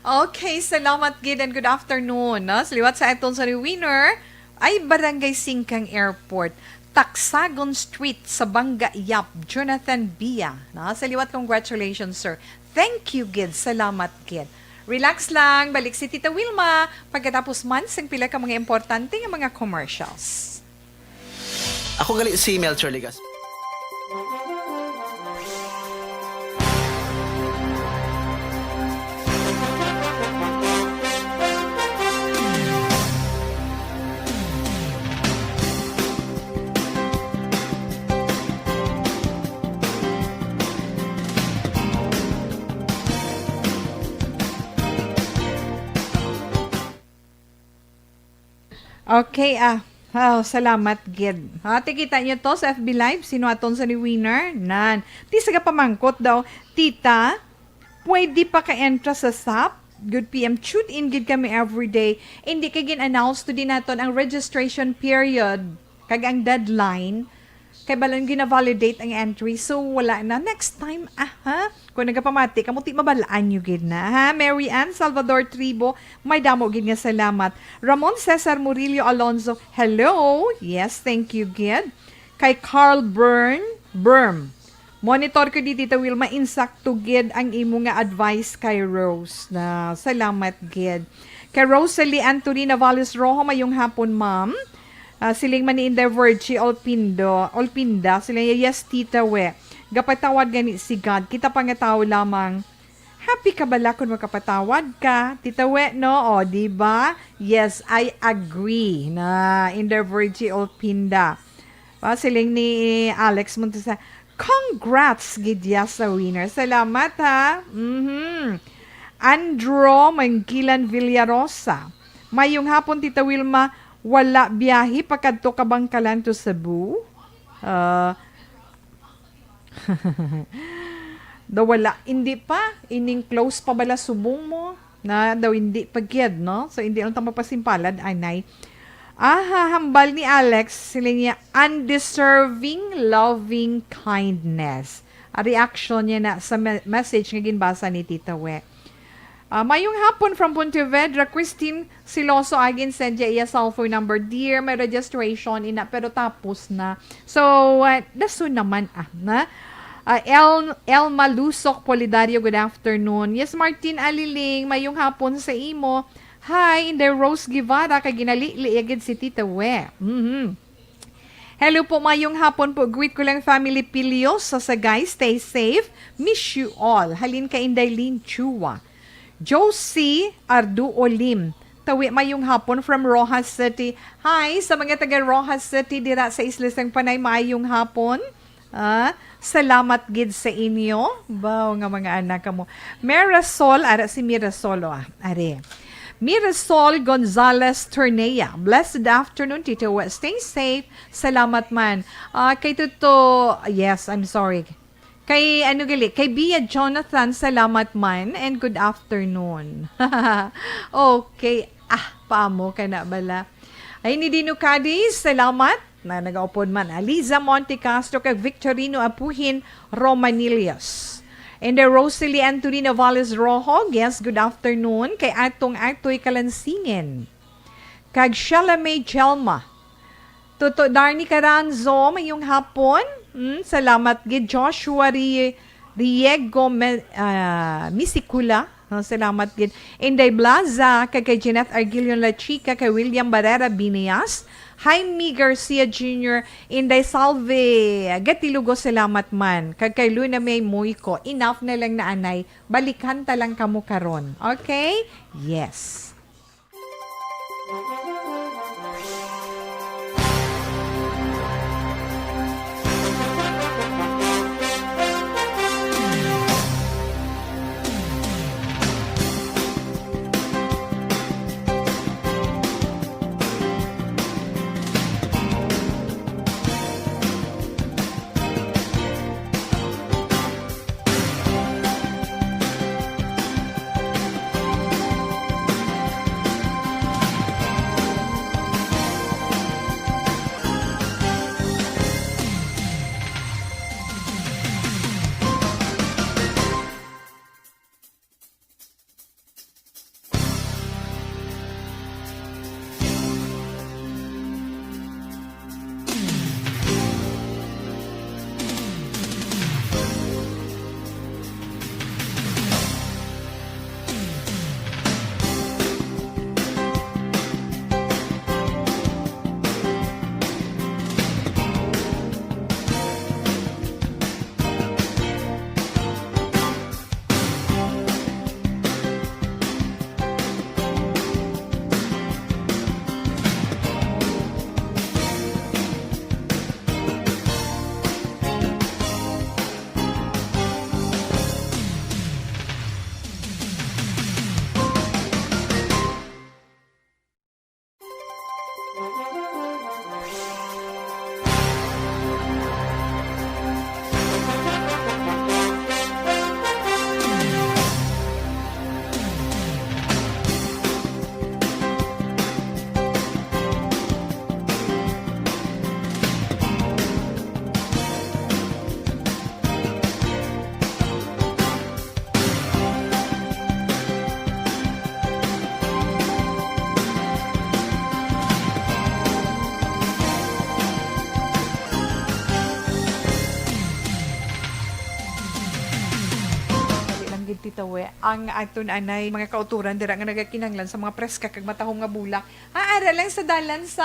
Okay, salamat gid and good afternoon, no? Sa liwat sa aton sa winner, ay Barangay Singkang Airport, Taksagon Street, Sabanga, Yap, Jonathan Bia, no? Sa liwat, congratulations, sir. Thank you gid. Salamat gid. Relax lang. Balik si Tita Wilma pagkatapos man sang pila ka mga importante nga mga commercials. Ako gali si Melchor Legaspi. Okay, ah. Oh, salamat gid. Ha, ti kita niyo to sa F B Live, sino aton sa ni winner? Nan. Ti sa pamangkot daw, Tita, pwede pa ka-entra sa sap? Good P M, tune in gid kami everyday. Hindi kay gin-announce to din naton ang registration period kag ang deadline. Kay balon gina-validate ang entry. So, wala na. Next time, ah, ha? Kung nagapamati ka mo, ti mabalaan nyo gid na, ha? Mary Ann Salvador Tribo, may damo gid nga salamat. Ramon Cesar Murillo Alonzo, hello. Yes, thank you gid. Kay Carl Byrne, Berm, monitor ko di, Tita Wilma, insakto gid ang imo nga advice kay Rose. Na, salamat gid. Kay Rosalie Antonina Valles Rojo, mayong hapon, ma'am. Ah, siling man ni Inday Virgie Olpindo, Olpinda, siling niya, "Yes, Tita We. Gapatawad gani si God. Kita pa nga tawo lamang. Happy ka bala kung makapatawad ka, Tita We, no?" O, di ba? Yes, I agree na Inday Virgie Olpinda. Ah, siling ni Alex Montesa, "Congrats, gid ya sa winner." Salamat, ha. Mhm. Andro Manggilan Villarosa. Mayong hapon, Tita Wilma. Wala biyahe pakadto Kabangkalan to Cebu? Ah, daw wala. Hindi pa. Ining close pa bala subong mo? Na daw hindi pa gid, no? So, hindi lang ta mapasimpalad, anay. Aha, hambal ni Alex, sila niya, "Undeserving loving kindness." A reaction niya na sa me-, message nga ginbasa ni Tita We. Ah, mayong hapon from Pontevedra, Christine Siloso, agin send iya cellphone number. Dear, may registration, ina, pero tapos na. So, ah, dason naman, ah, na? Ah, El, Elma Lusok Polidario, good afternoon. Yes, Martin Aliling, mayong hapon sa imo. Hi, Inday Rose Guevara, kay ginalili agad si Tita We. Mhm. Hello po, mayong hapon po. Greet ko lang family Pilio sa Sagay. Stay safe. Miss you all. Halin kay Inday Lynn Chua. Josie Arduo Lim. Tawi, mayong hapon from Roxas City. Hi sa mga taga Roxas City dira sa Isla sang Panay, mayong hapon. Ah, salamat gid sa inyo. Baw nga mga anak kamo. Mirasol, ara si Mirasol, oh, ah, are. Mirasol Gonzalez Turnea. Blessed afternoon, Tito. Stay safe. Salamat man. Ah, kay Tuto, yes, I'm sorry. Kay, ano gali, kay Bia Jonathan, salamat man, and good afternoon. Okay. Ah, paamo ka na bala. Ay, ni Dino Cadiz, salamat. Na nagaupod man. Aliza Monte Castro kag Victorino Apuhin Romanillos. And the Rosalie Antonina Valles Rojo, yes, good afternoon. Kay Atong Atoy Kalansingen. Kag Shella May Chelma. Tuto Darnie Caranzo, mayong hapon. Hmm, salamat gid. Joshua Ri-, Diego Me-, ah, Misicula, no, salamat gid. Inday Blaza, kag kay Jeanette Argilion La Chica, kay William Barrera Binias, Jaime Garcia Junior, Inday Salve Gatilugo, salamat man. Kag kay Luna May Moico, enough na lang na, anay, balikan ta lang kamo karon. Okay? Yes. Dali lang gid, Tita We, ang aton anay mga kautoran dira nga nagakinahanglan sa mga preska kag matahom nga bulak. Ah, ara lang sa dalan sa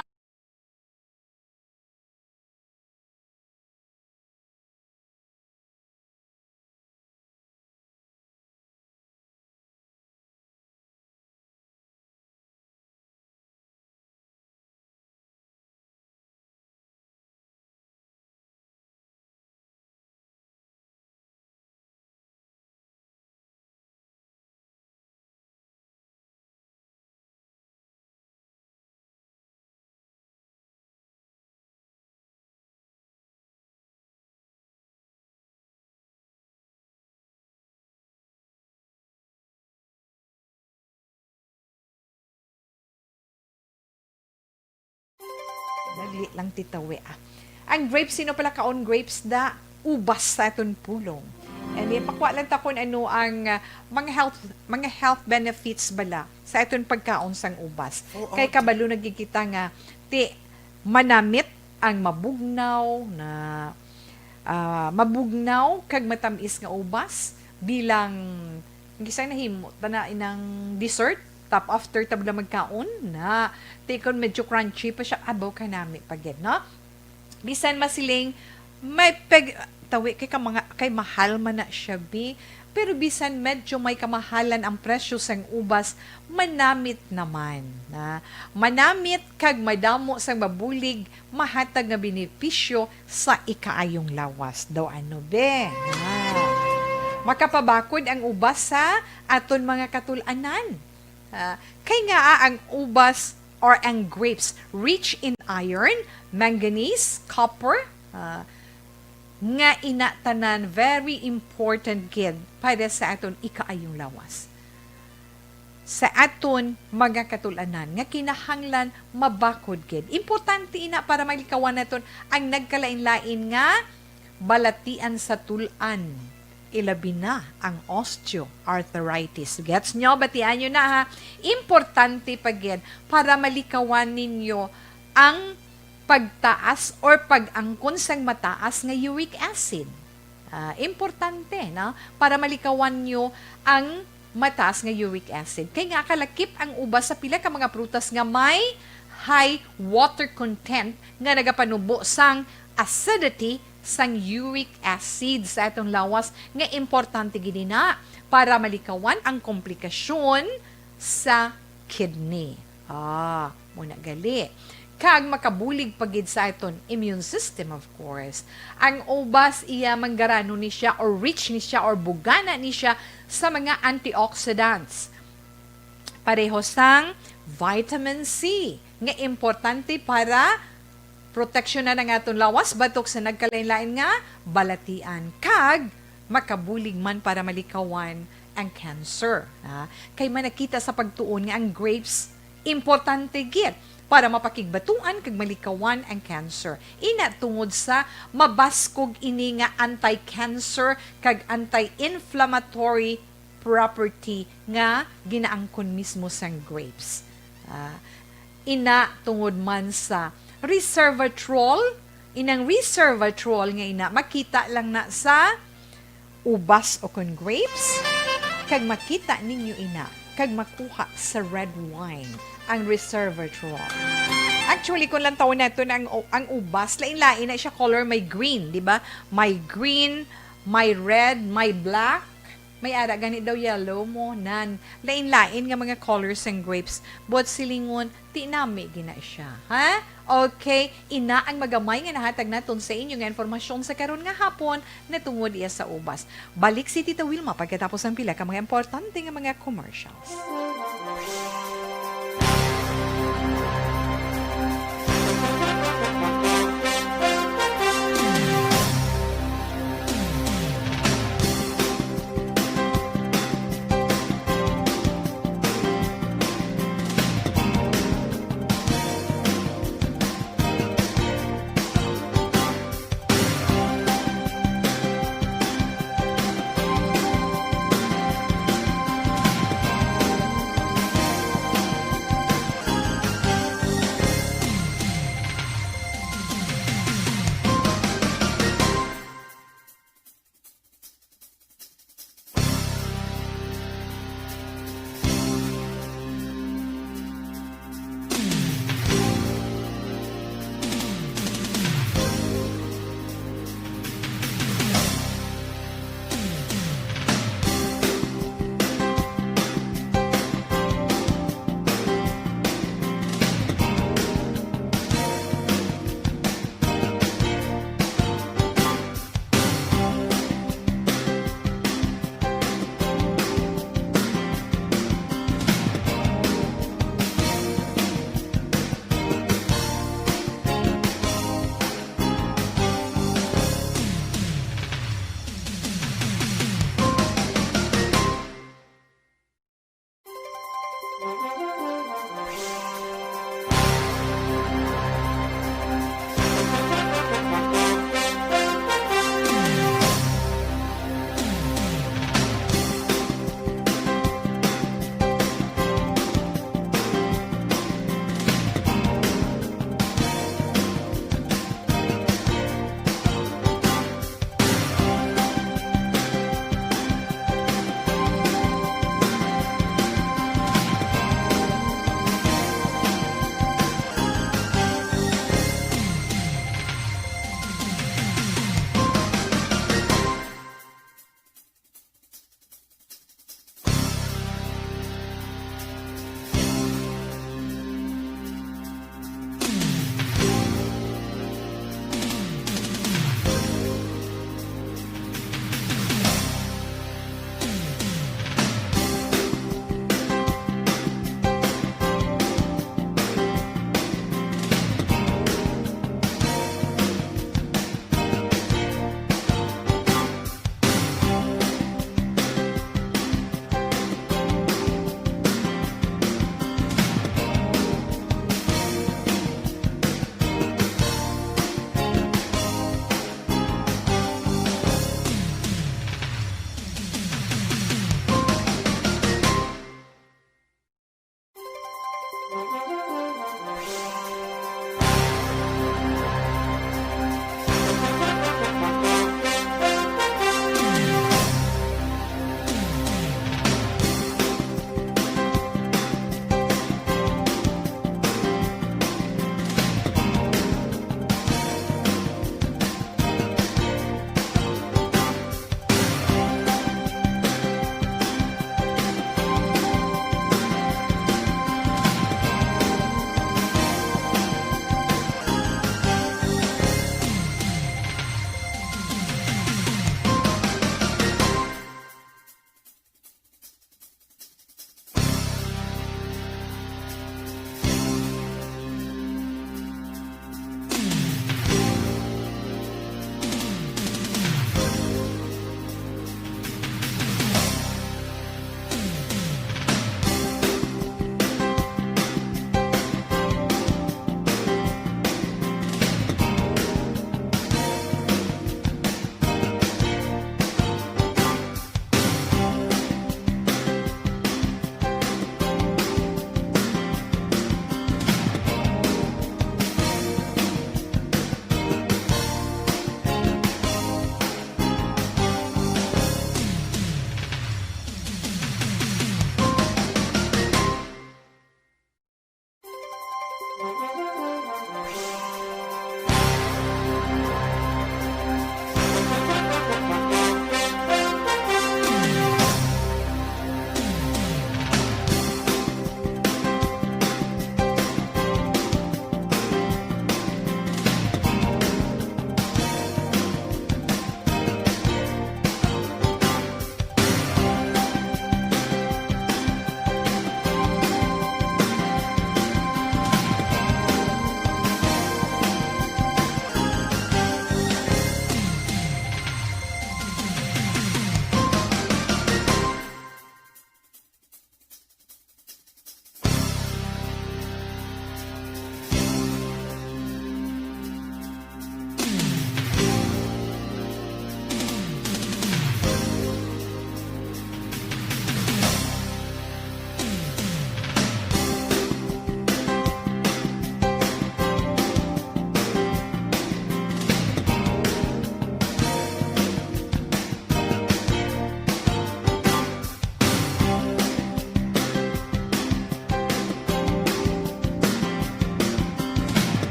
Dali lang, Tita We, ah. Ang grapes, sino pala kaon grapes da? Ubas sa aton pulong. And ipakwa lang ta kung ano ang, ah, mga health, mga health benefits bala sa aton pagkaon sang ubas. Oo. Kay kabalo na gid kita nga ti manamit ang mabugnaw na, ah, mabugnaw kag matamis nga ubas bilang, ang gisang nahimo ta na inang dessert, top after ta bala magkaon na. Ti kon medyo crunchy pa siya, abaw, kanami pa gid, no? Bisan masiling, may peg-, tawi kay ka mga, kay mahal man na siya, bi. Pero bisan medyo may kamahalan ang presyo sang ubas, manamit naman, na manamit kag madamo sang mabulig, mahatag nga benepisyo sa ikaayong lawas. Daw ano, be? Na makapabakod ang ubas sa aton mga katul-anan. Ah, kay nga, ah, ang ubas or ang grapes rich in iron, manganese, copper, ah, nga ina tanan very important gid para sa aton ikaayong lawas. Sa aton mga katul-anan nga kinahanglan mabakod gid. Importante ina para malikawan naton ang nagkalain-lain nga balatian sa tul-an, ilabi na ang osteoarthritis. Gets nyo? Batian nyo na, ha. Importante pa gid para malikawan ninyo ang pagtaas or pag-angkon sang mataas nga uric acid. Ah, importante, no? Para malikawan nyo ang mataas nga uric acid. Kay nga kalakip ang ubas sa pila ka mga prutas nga may high water content nga nagapanubo sang acidity sang uric acid sa atong lawas, nga importante gid na para malikawan ang komplikasyon sa kidney. Ah, muna gali. Kag makabulig pa gid sa aton immune system, of course. Ang ubas, iya manggaranon ni siya, or rich ni siya, or bugana ni siya sa mga antioxidants. Pareho sang vitamin C, nga importante para proteksyonan ang aton lawas batok sa nagkalain-lain nga balatian, kag makabulig man para malikawan ang cancer, ha? Kay manakita sa pagtuon nga ang grapes importante gid para mapakigbatuan kag malikawan ang cancer. Ina tungod sa mabaskog ini nga anti-cancer kag anti-inflammatory property nga ginaangkon mismo sang grapes. Ah, ina tungod man sa resveratrol, inang resveratrol nga ina makita lang na sa ubas o kon grapes, kag makita ninyo ina kag makuha sa red wine ang resveratrol. Actually, kung lantawon naton ang, ang ubas, lain-lain na siya color, may green, di ba? May green, may red, may black, may ara gani daw yellow mo, nan. Lain-lain nga mga colors sang grapes, but silingon, ti nami gina siya, ha? Okay, ina ang magamay nga nahatag naton sa inyo nga informasyon sa karon nga hapon natungod iya sa ubas. Balik si Tita Wilma pagkatapos ang pila ka mga importante nga mga commercials.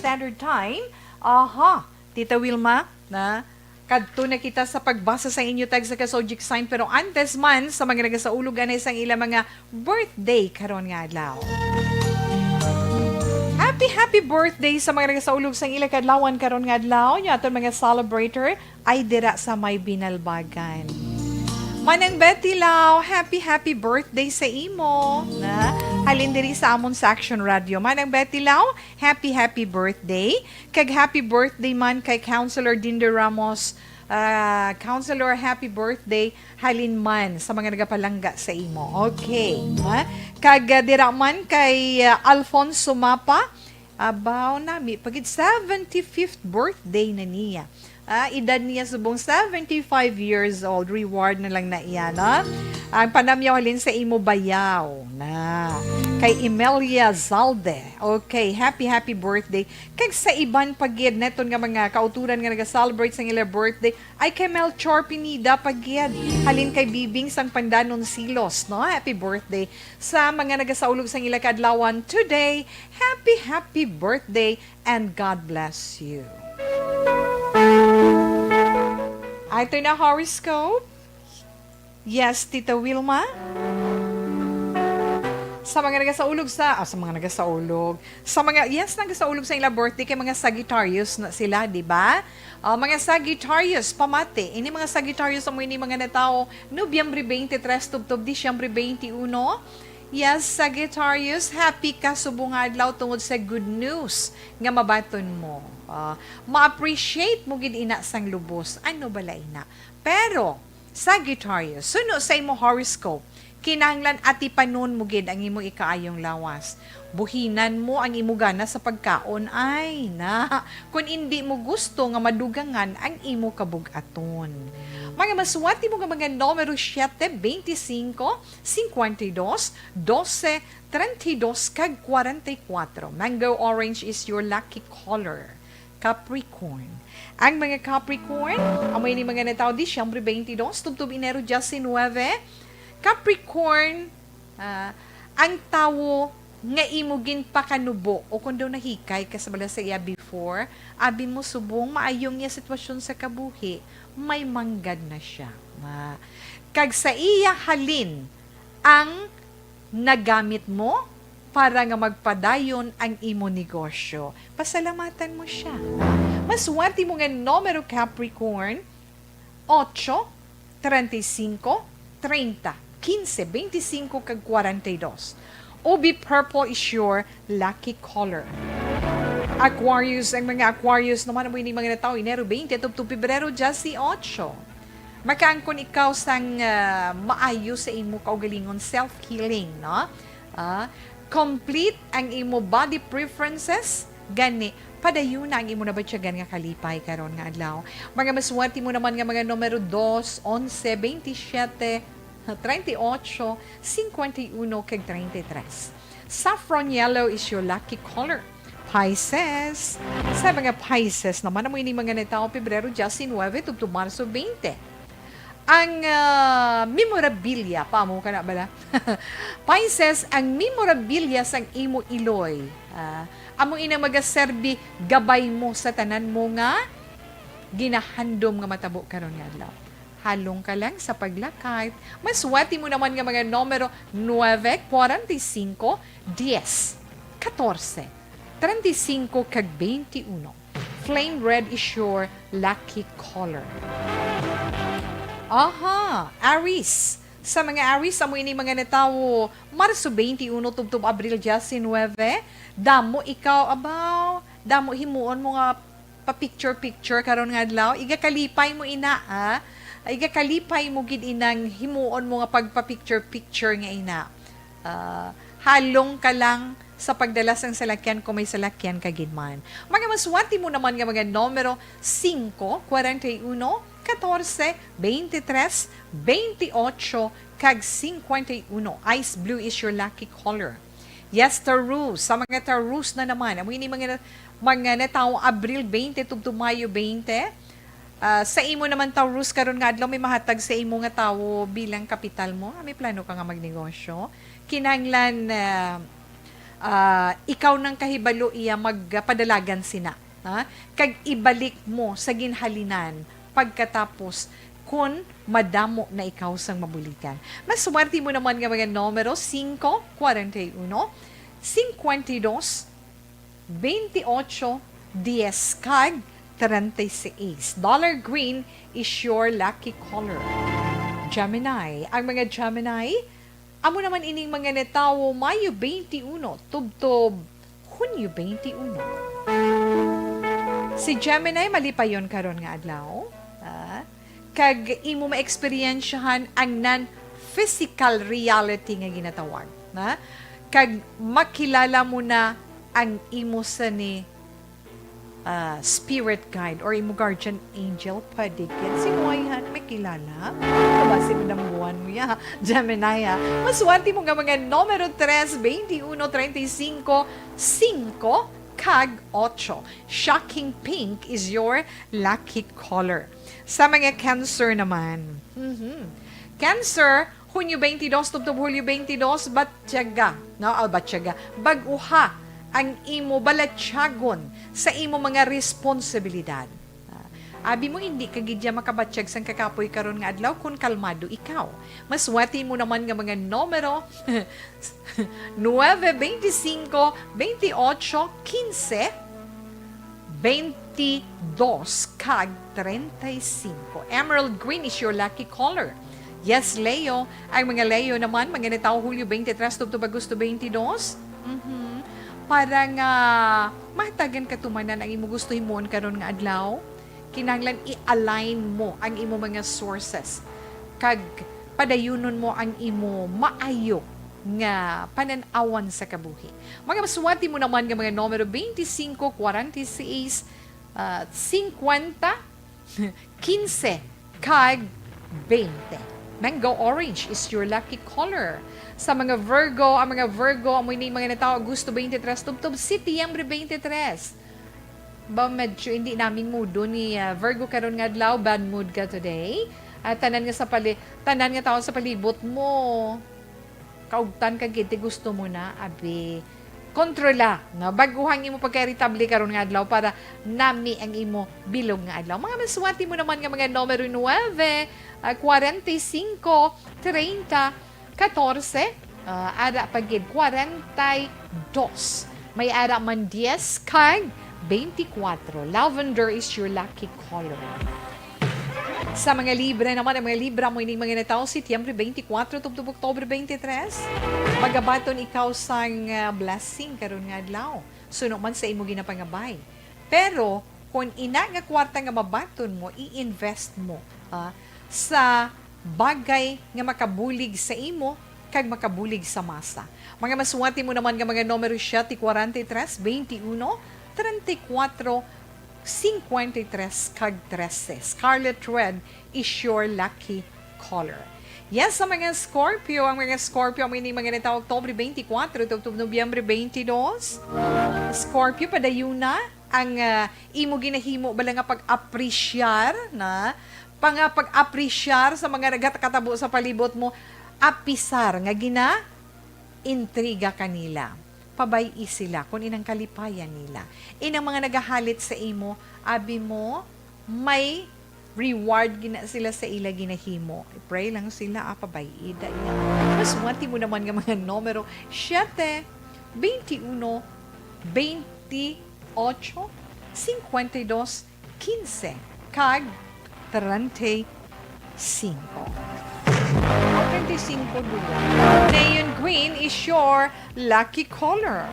Standard Time. Aha, Tita Wilma, na kadto na kita sa pagbasa sa inyo tag sa ka zodiac sign, pero antes man, sa mga nagasaulog anay sang ila mga birthday karon nga adlaw. Happy, happy birthday sa mga nagasaulog sang ila kadlawan karon nga adlaw. Nya aton mga celebrator ay dira sa may Binalbagan. Manang Betty Lau, happy, happy birthday sa imo. Na, halin diri sa amon sa Action Radio. Manang Betty Lau, happy, happy birthday. Kag happy birthday man kay Councilor Dinder Ramos. Ah, Councilor, happy birthday. Halin man sa mga nagapalangga sa imo. Okay. Ha? Kag ah, dira man kay ah, Alfonso Mapa. Abaw, nami pagid seventy-fifth birthday na niya. Ah, edad niya subong seventy-five years old. Reward na lang na iya, no? Ang panamyaw halin sa imo bayaw na kay Emelia Zalde. Okay, happy, happy birthday. Kag sa iban pa gid neton nga mga kauturan nga naga-celebrate sang ila birthday, ay kay Melchor Pinida pa gid. Halin kay Bibing sang Pandanon Silos, no? Happy birthday. Sa mga nagasaulog sang ila kaadlawan today, happy, happy birthday and God bless you. Ito na horoscope. Yes, Tita Wilma. Sa mga nagasaulog sa, ah, sa mga nagasaulog, sa mga, yes, nagasaulog sa ila birthday kay mga Sagittarius na sila, di ba? Ah, mga Sagittarius, pamati. Ini mga Sagittarius amo ini mga natawo Nobyembre twenty-three tubtob Disyembre twenty-one. Yes, Sagittarius, happy ka subong nga adlaw tungod sa good news nga mabaton mo. Ah, ma-appreciate mo gid ina sang lubos. Ano bala ina? Pero, Sagittarius, suno sa imo horoscope, kinahanglan atipanon mo gid ang imo ikaayong lawas. Buhinan mo ang imo gana sa pagkaon, ay na, kun indi mo gusto nga madugangan ang imo kabug-aton. Mga maswati mo nga mga numero siete, veinticinco, cincuenta y dos, doce, treinta y dos, kag cuarenta y cuatro. Mango orange is your lucky color. Capricorn. Ang mga Capricorn, amo ini mga natawo Disyembre twenty-two, tubtob Enero diecinuebe. Capricorn, ah, ang tawo nga imo ginpakanubo o kung daw nahikay ka sa bala sa iya before, abi mo subong maayong iya sitwasyon sa kabuhi, may manggad na siya. Ah, kag sa iya halin ang nagamit mo para nga magpadayon ang imo negosyo. Pasalamatan mo siya. Maswerte mo nga numero, Capricorn, ocho, treinta y cinco, treinta, quince, veinticinco, kag cuarenta y dos. Ubi purple is your lucky color. Aquarius, ang mga Aquarius naman, amo ini mga natawo Enero twenty tubtob Pebrero dieciocho. Makaangkon ikaw sang, ah, maayo sa imo kaugalingon, self-healing, no? Ah, complete ang imo body preferences, gani padayon na ang imo nabatyagan nga kalipay karon nga adlaw. Mga maswerte mo naman nga mga numero dos, onse, veintisiete, treinta y ocho, cincuenta y uno, kag treinta y tres. Saffron yellow is your lucky color. Pisces. Sa mga Pisces naman, amo ini mga natawo Pebrero diecinuebe tubtob Marso twenty. Ang, ah, memorabilia, paamo ka na bala? Pisces, ang memorabilia sang imo iloy. Ah, amo ina magaserbi gabay mo sa tanan mo nga ginahandom nga matabo karon nga adlaw. Halong ka lang sa paglakay. Maswerte mo naman nga mga numero nuebe, cuarenta y cinco, diez, catorce, treinta y cinco, kag veintiuno. Flame red is your lucky color. Aha, Aries. Sa mga Aries, amo ini mga natawo Marso twenty-one tubtob Abril diecinuebe. Damo ikaw, abaw, damo himuon mo nga pa-picture-picture karon nga adlaw. Igakalipay mo ina, ha? Igakalipay mo gid inang himuon mo nga pagpa-picture-picture nga ina. Ah, halong ka lang sa pagdala sang salakyan kung may salakyan ka gid man. Mga maswerte mo naman nga mga numero, singko, kwarenta y uno, katorse, beintitres, beintiocho, kag singkwenta y uno. Ice blue is your lucky color. Yes, Taurus. Sa mga Taurus na naman, amo ini mga, mga natawo Abril twenty tubtob Mayo twenty. Ah, sa imo naman, Taurus, karon nga adlaw may mahatag sa imo nga tawo bilang kapital mo. Ah, may plano ka nga magnegosyo? Kinahanglan, ah, Ah, ikaw nang kahibalo iya magpadalagan sina, ha? Kag ibalik mo sa ginhalinan pagkatapos kon madamo na ikaw sang mabuligan. Maswerte mo naman nga mga numero, singko, kwarenta y uno, singkwenta y dos, bente ocho, dies, kag treinta y seis. Dollar green is your lucky color. Gemini. Ang mga Gemini, amo naman ining mga natawo Mayo twenty-one tubtob Hunyo twenty-one. Si Gemini malipayon karon nga adlaw, ah, kag imo maeksperiensyahan ang non-physical reality nga ginatawag, na kag makilala mo na ang imo sini, ah, spirit guide or imo guardian angel, pwede gid. Si Moy, ha, may kilala? Kabasi mo dambuhan mo ya, Gemini, ha? Maswerte mo nga mga numero tres, veintiuno, treinta y cinco, singko, kag ocho. Shocking pink is your lucky color. Sa mga Cancer naman, mhm. Cancer, Hunyo twenty-two tubtob Hulyo twenty-two, batyaga, no? Ah, batyaga. Bag-uha ang imo balatyagon sa imo mga responsibilidad. Ah, abi mo, hindi ka gid ya makabatyag sang kakapoy karon nga adlaw kon kalmado ikaw. Maswerte mo naman nga mga numero, nueve, veinticinco, veintiocho, quince, veintidós, kag treinta y cinco. Emerald green is your lucky color. Yes, Leo. Ang mga Leo naman, mga natawo Hulyo twenty-three tubtob Agosto twenty-two. Mhm. Para nga mahatagan katumanan ang imo gusto himuon karon nga adlaw, kinahanglan i-align mo ang imo mga sources kag padayunon mo ang imo maayo nga panan-awan sa kabuhi. Mga maswerte mo naman nga mga numero twenty-cinco, kwarenta y seis, ah, cincuenta, quince, kag veinte. Mango orange is your lucky color. Sa mga Virgo, ang mga Virgo, amo ini mga natawo Agosto twenty-three tubtob Setyembre twenty-three. Ba, medyo hindi naming mudo ni, ah, Virgo karon nga adlaw, bad mood ka today. At tanan nga sa pali-, tanan nga tawo sa palibot mo, kaugtan ka gid, ti gusto mo na, abi. Kontrola, no? Bag-uha ang imo pagka-irritable karon nga adlaw para nami ang imo bilog nga adlaw. Mga maswerte mo naman nga mga numero nueve, ah, kwarenta y cinco, treinta, katorse, ah, ara pa gid, kwarenta y dos. May ara man dies kag beintikwatro. Lavender is your lucky color. Sa mga Libra naman, ang mga Libra, amo ining mga natawo Setyembre twenty-four tubtob Oktubre twenty-three, magabaton ikaw sang, ah, blessing karon nga adlaw, suno man sa imo ginapangabay. Pero kung ina nga kwarta nga mabaton mo, i-invest mo, ah, sa bagay nga makabulig sa imo kag makabulig sa masa. Mga maswerte mo naman nga mga numero siete, kwarenta y tres, veintiuno, treinta y cuatro, cincuenta y tres, kag trese. Scarlet red is your lucky color. Yes, sa mga Scorpio, ang mga Scorpio, amo ini mga natawo Oktubre twenty-four tubtob Nobyembre twenty-two. Scorpio, padayuna ang, ah, imo ginahimo bala nga pag-apresyar na, pa nga pag-apresyar sa mga nagakatabo sa palibot mo, apisar nga gina-intriga ka nila. Pabay-i sila kon inang kalipayan nila. Inang mga nagahalit sa imo, abi mo, may reward gina sila sa ila ginahimo. Pray lang sila, ah, pabay-i da iya. Maswerte mo naman nga mga numero, siete, veintiuno, veintiocho, cincuenta y dos, quince, kag treinta y cinco. Ah, treinta y cinco, dula. Neon green is your lucky color.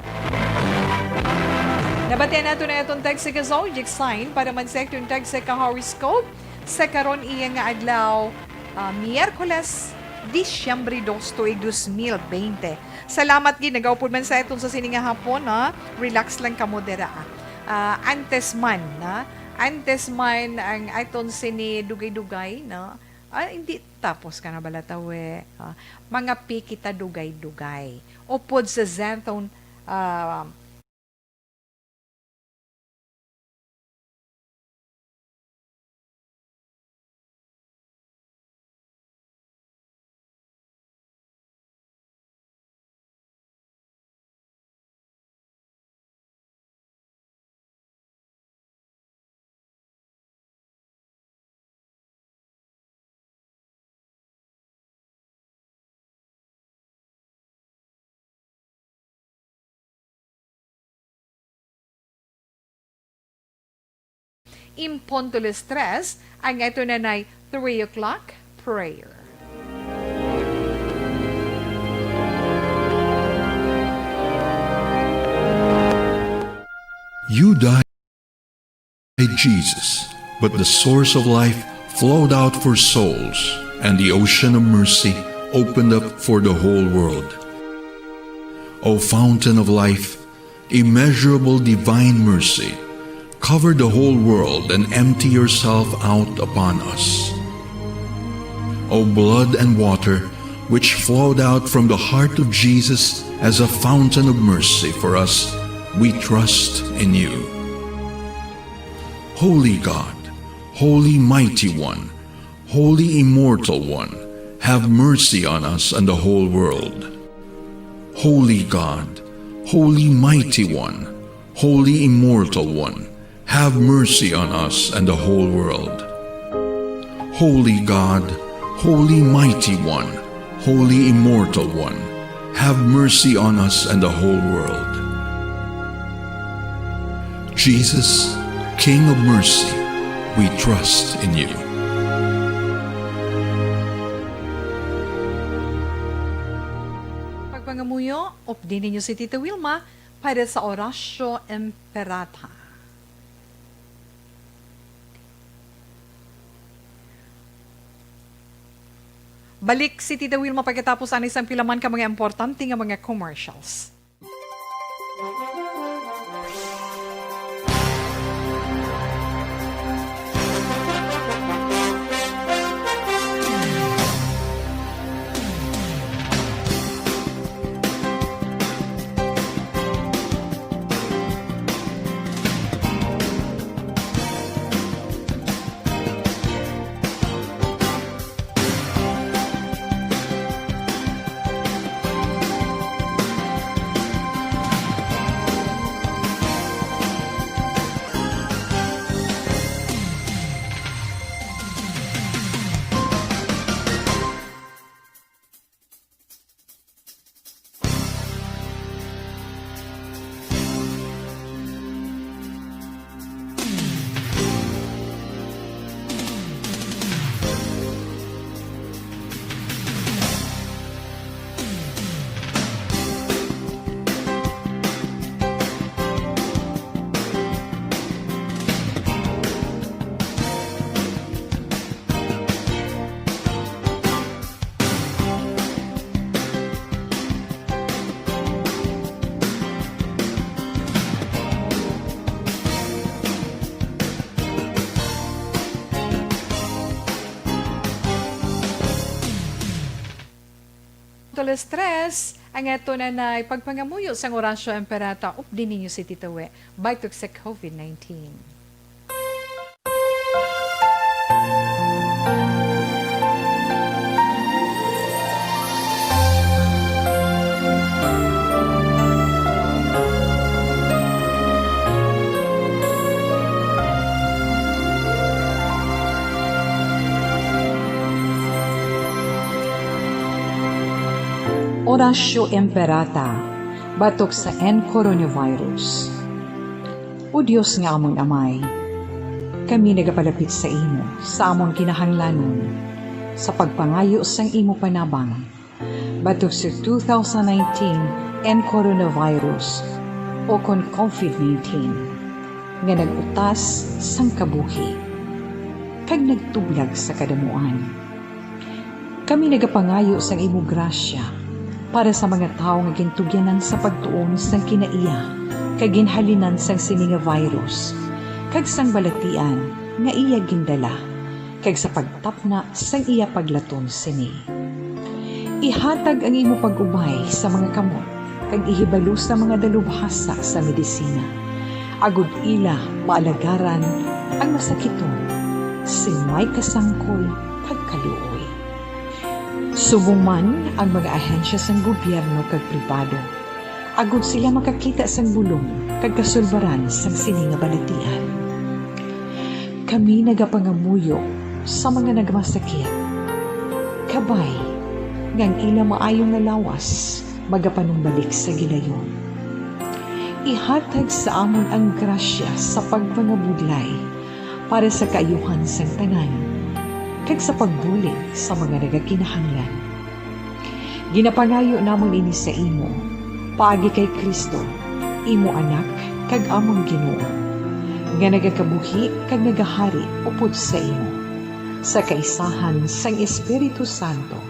Nabatian nato na atong tagsa ka zodiac sign para man sa atong tagsa ka horoscope sa karon iya nga adlaw, ah, Miyerkules, Disyembre dos, tuig dos mil bente. Salamat gid, nagaupod man sa aton sa sini nga hapon, ha? Relax lang kamo dira, ah. Ah, antes man, na? Antes man ang aton sini dugay-dugay, no? Ah, hindi tapos ka na bala, tawe. Ah, mangapi kita dugay-dugay. Upod sa Zenton, ah, Imponto las tres, ang ato na nay three o'clock prayer. You died, Jesus, but the source of life flowed out for souls, and the ocean of mercy opened up for the whole world. O fountain of life, immeasurable divine mercy, cover the whole world and empty yourself out upon us. O blood and water, which flowed out from the heart of Jesus as a fountain of mercy for us, we trust in you. Holy God, Holy Mighty One, Holy Immortal One, have mercy on us and the whole world. Holy God, Holy Mighty One, Holy Immortal One, have mercy on us and the whole world. Holy God, Holy Mighty One, Holy Immortal One, have mercy on us and the whole world. Jesus, King of mercy, we trust in you. Pagpangamuyo, updi ninyo si Tita Wilma para sa Oratio Imperata. Balik si Tita Wilma pagkatapos ani sang pila man ka mga importante nga mga commercials. Alas tres, ang ato na nay pagpangamuyo sang Oratio Imperata, updi ninyo si Tita We, batok sa covid nineteen. Oratio Imperata, batok sa N coronavirus. O Dios nga amon Amay, kami nagapalapit sa imo sa amon kinahanglanon sa pagpangayo sang imo panabang batok sa two thousand nineteen N coronavirus, o kon covid nineteen, nga nag-utas sang kabuhi kag nagtublag sa kadamuan. Kami nagapangayo sang imo grasya para sa mga tawo nga gintugyanan sa pagtuon sang kinaiya kag ginhalinan sang sini nga virus kag sang balatian nga iya gindala, kag sa pagtapna sang iya paglaton sini. Ihatag ang imo pag-ubay sa mga kamot kag ihibalo sa mga dalubhasa sa medisina, agod ila maalagaran ang masakiton sing may kasangkol kag kaluoy. Subong man ang mga ahensya sang gobyerno kag pribado, agod sila makakita sang bulong kag kasulbaran sang sini nga balatian. Kami nagapangamuyo sa mga nagmasakit, kabay nga ang ila maayo nga lawas magapanumbalik sa gilayon. Ihatag sa amon ang grasya sa pagpangabudlay para sa kaayuhan sang tanan, kag sa pagbulig sa mga nagakinahanglan. Ginapangayo namon ini sa imo, paagi kay Cristo, imo Anak kag amon Ginoo, nga nagakabuhi kag nagahari upod sa imo, sa kaisahan sang Espiritu Santo,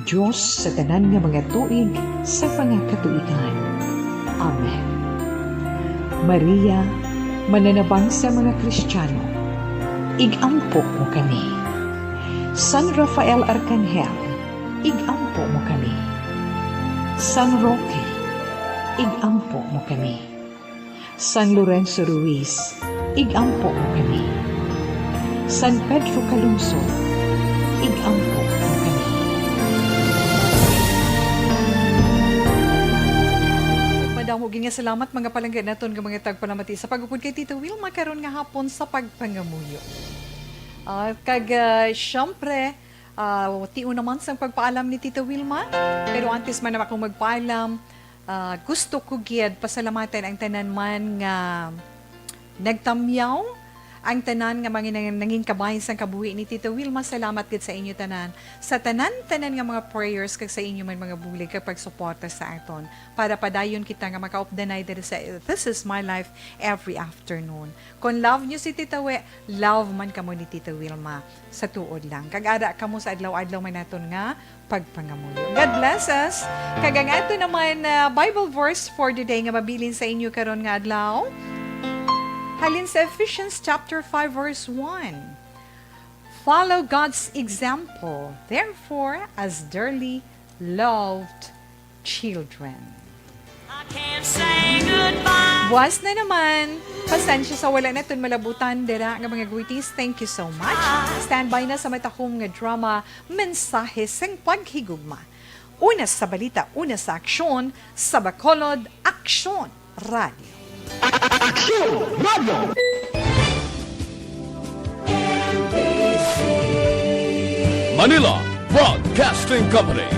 Dios sa tanan nga mga tuig sa mga katuigan. Amen. Maria, mananabang sa mga Kristiyano, ig-ampo mo kami. San Rafael Arcangel, ig-ampo mo kami. San Roque, ig-ampo mo kami. San Lorenzo Ruiz, ig-ampo mo kami. San Pedro Calungsod, ig-ampo mo kami. Madamo gid nga salamat, mga palangga naton nga mga tagpalamati, sa pag-upod kay Tita Wilma karon nga hapon sa pagpangamuyo. Ah, kag, ah, syempre, ah, tion naman sang pagpaalam ni Tita Wilma. Pero antes man ako magpaalam, ah, gusto ko gid pasalamatan ang tanan man nga nagtamyaw, ang tanan nga mga nang-, nangin kabahin sang kabuhi ni Tita Wilma. Salamat gid sa inyo tanan, sa tanan-tanan nga mga prayers, kag sa inyo man mga bulig kag pagsuporta sa aton, para padayon kita nga makaupdanay diri sa This Is My Life every afternoon. Kon love nyo si Tita We, love man kamo ni Tita Wilma. Sa tuod lang. Kag ara kamo sa adlaw-adlaw man naton nga pagpangamuyo. God bless us. Kag ang ato naman, ah, Bible verse for the day nga mabilin sa inyo karon nga adlaw, halin sa Ephesians chapter five, verse one. Follow God's example, therefore, as dearly loved children. I can't say goodbye. Buwas na naman. Pasensya sa wala naton malabutan dira nga mga greetings. Thank you so much. Standby na sa matahom nga drama, Mensahe sang Paghigugma. Una sa balita, una sa aksyon, sa Bacolod, Aksyon Radio. Aksyon Radio. Manila Broadcasting Company.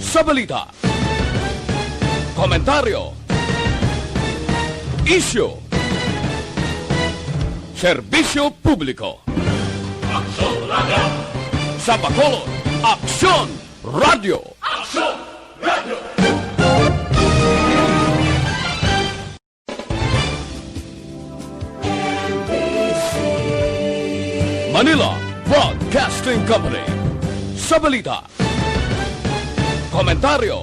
Sa balita, komentaryo, isyu, serbisyo publiko. Aksyon Radio. Sa Bacolod, Aksyon Radio. Aksyon Radio. Manila Broadcasting Company. Sa balita, komentaryo,